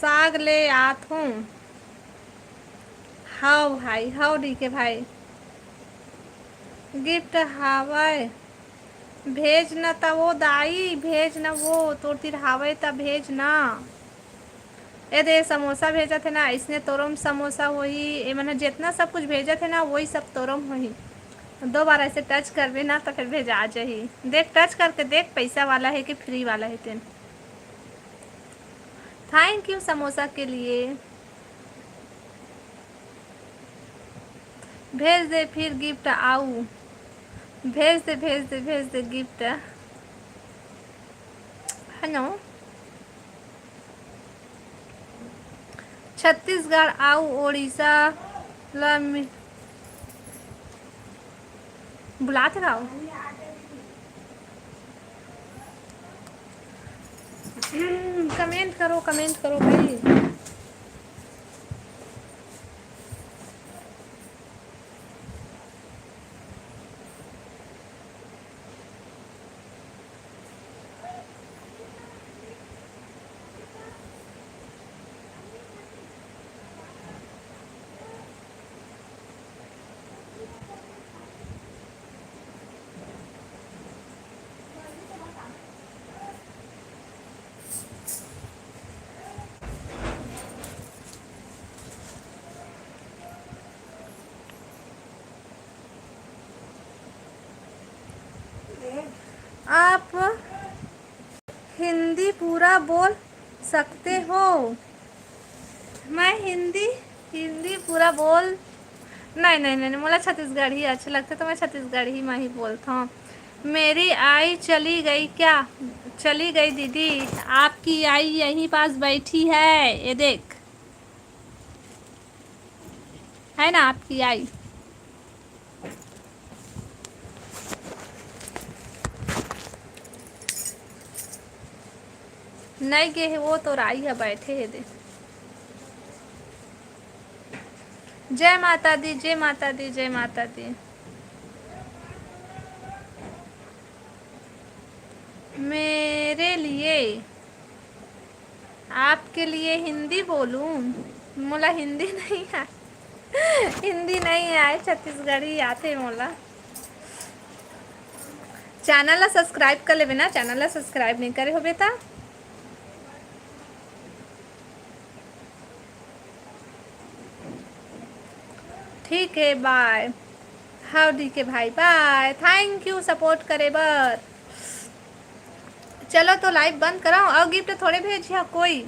साग ले आत हूँ। हव भाई, हव डीके भाई। Gift हावय, भेज न त वो दाई, भेज न वो, तोर तीर हावय त भेज न। ए दे, समोसा भेजत हे ना, इसने तोरो म समोसा होही। ए मन ह जेतना सब कुछ भेजत हे ना, वही सब तोरो म होही। दो बार ऐसे touch करबे ना, त फिर भेजा जाही। देख, touch करके देख, पैसा वाला हे कि free वाला हे तेन। थैंक यू समोसा के लिए। भेज दे फिर गिफ्ट आऊ। भेज दे, भेज दे, भेज दे गिफ्ट। हेलो। छत्तीसगढ़ आऊ ओडिशा ला मि-, बुलात रहो। कमेंट करो, कमेंट करो भाई। आप हिंदी पूरा बोल सकते हो? मैं हिंदी, हिंदी पूरा बोल, नहीं, नहीं, नहीं, नहीं, मोला छत्तीसगढ़ी अच्छा लगता, तो मैं छत्तीसगढ़ी में ही बोलता हूँ। मेरी आई चली गई क्या? चली गई दीदी, आपकी आई यहीं पास बैठी है, ये देख, है ना आपकी आई। नहीं गे हे, वो तो राई है, बैठे है दे। जय माता दी, जय माता दी, जय माता दी। मेरे लिए, आपके लिए हिंदी बोलूं? मोला हिंदी नहीं आए। हिंदी नहीं आए, छत्तीसगढ़ी आथे मोला। चैनल ला सब्सक्राइब कर लेबे ना, चैनल ला सब्सक्राइब नहीं करे होबे ता। ठीक है, बाय। हाउ डी के भाई, बाय। थैंक यू सपोर्ट करे बर। चलो तो लाइव बंद कराओ, और गिफ्ट थोड़े भेजिया कोई।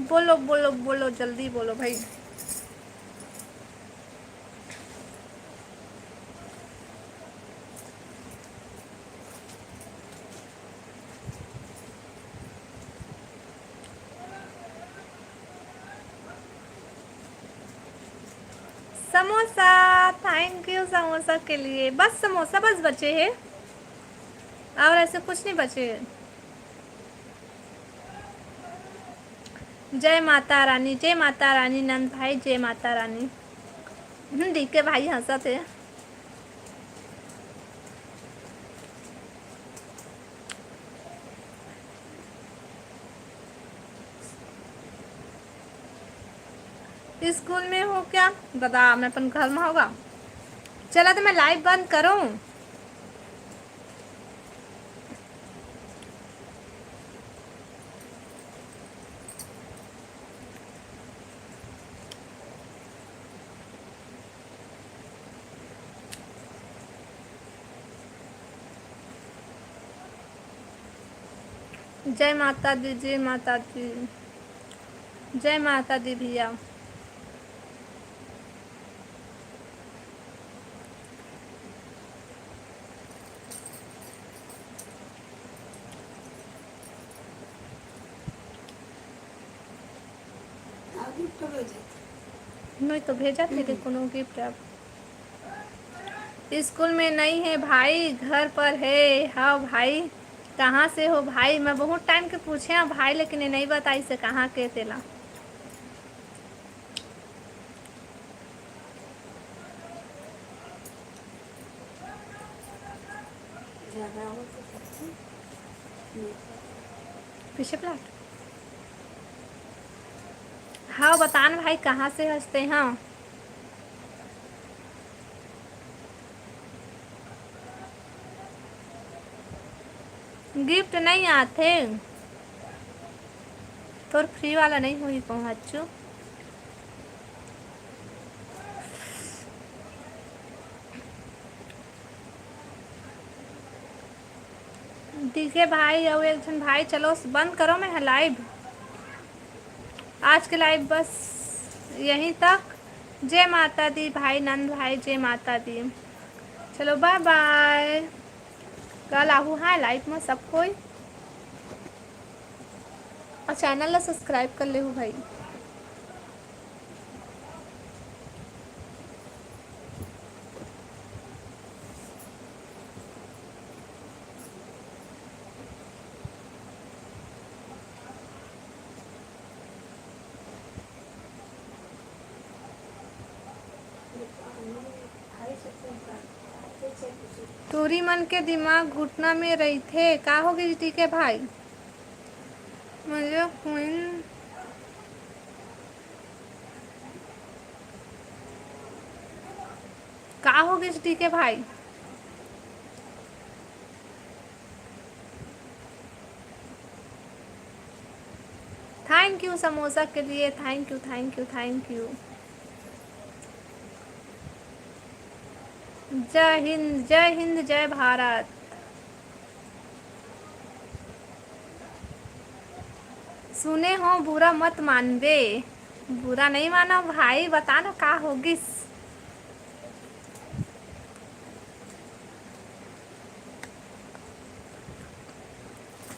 बोलो, बोलो, बोलो, जल्दी बोलो भाई। समोसा, थैंक यू समोसा के लिए। बस समोसा बस बचे हैं, और ऐसे कुछ नहीं बचे हैं। जय माता रानी, जय माता रानी नंद भाई, जय माता रानी। हम्म, डीके भाई हंसत हे। स्कूल में हो क्या? दादा, मैं अपन घर में होगा। चला तो मैं लाइव बंद करूं। जय माता दी, जय माता दी, जय माता दी भैया। नहीं तो भेजा थे कोनो गिफ्ट। अब स्कूल में नहीं है भाई, घर पर है। हाँ भाई, कहाँ से हो भाई? मैं बहुत टाइम के पूछे हूँ भाई, लेकिन ये नहीं बताई से कहाँ के तेला। पीछे प्लाट। हाँ, बतान भाई, कहाँ से हंसते हैं? गिफ्ट नहीं आथे, तोर फ्री वाला नहीं होही पहुँचू। ठीक है भाई, अउ एक झन भाई, चलो बंद करो मैं लाइव। आज के लाइव बस यहीं तक। जय माता दी भाई नंद भाई, जय माता दी। चलो बाय बाय, कल आहू हाँ लाइव में सब कोई, अउ चैनल ला सब्सक्राइब कर लेहू भाई। टूरी मन के दिमाग घुटना में रहिथे। का हो गे टीके भाई? मुझे क्वीन का हो गे टीके भाई? थैंक यू समोसा के लिए, thank you, thank you, thank you. जय हिंद, जय हिंद, जय भारत। सुने हो बुरा मत मानबे। बुरा नहीं माना भाई, बता ना का होगिस।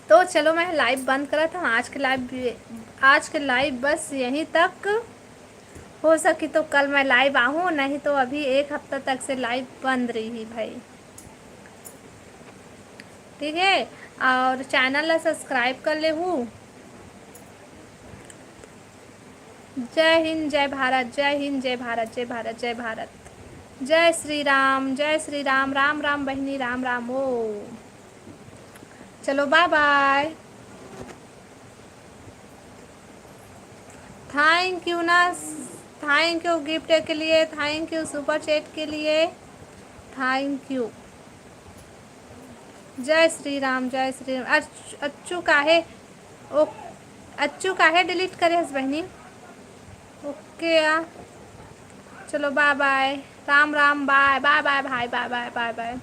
तो चलो मैं लाइव बंद करत हूँ। आज के लाइव, आज के लाइव बस यहीं तक। हो सकी तो कल मैं लाइव आहूँ, नहीं तो अभी एक हफ्ता तक से लाइव बंद रही भाई। ठीक है, और चैनल ला सब्सक्राइब कर लेहू। जय हिंद, जय भारत, जय हिंद, जय भारत, जय भारत, जय भारत। जय श्री राम, जय श्री राम, राम राम बहिनी, राम राम। ओ चलो बाय बाय। थैंक यू ना, थैंक यू गिफ्ट के लिए, थैंक यू सुपर चैट के लिए, थैंक यू। जय श्री राम, जय श्री राम। अच-, अच्छू काहे, ओ, अच्छू काहे डिलीट करे हस बहिनी? ओके आ, चलो बाय बाय, राम राम, बाय बाय, बाय भाई, बाय बाय, बाय बाय।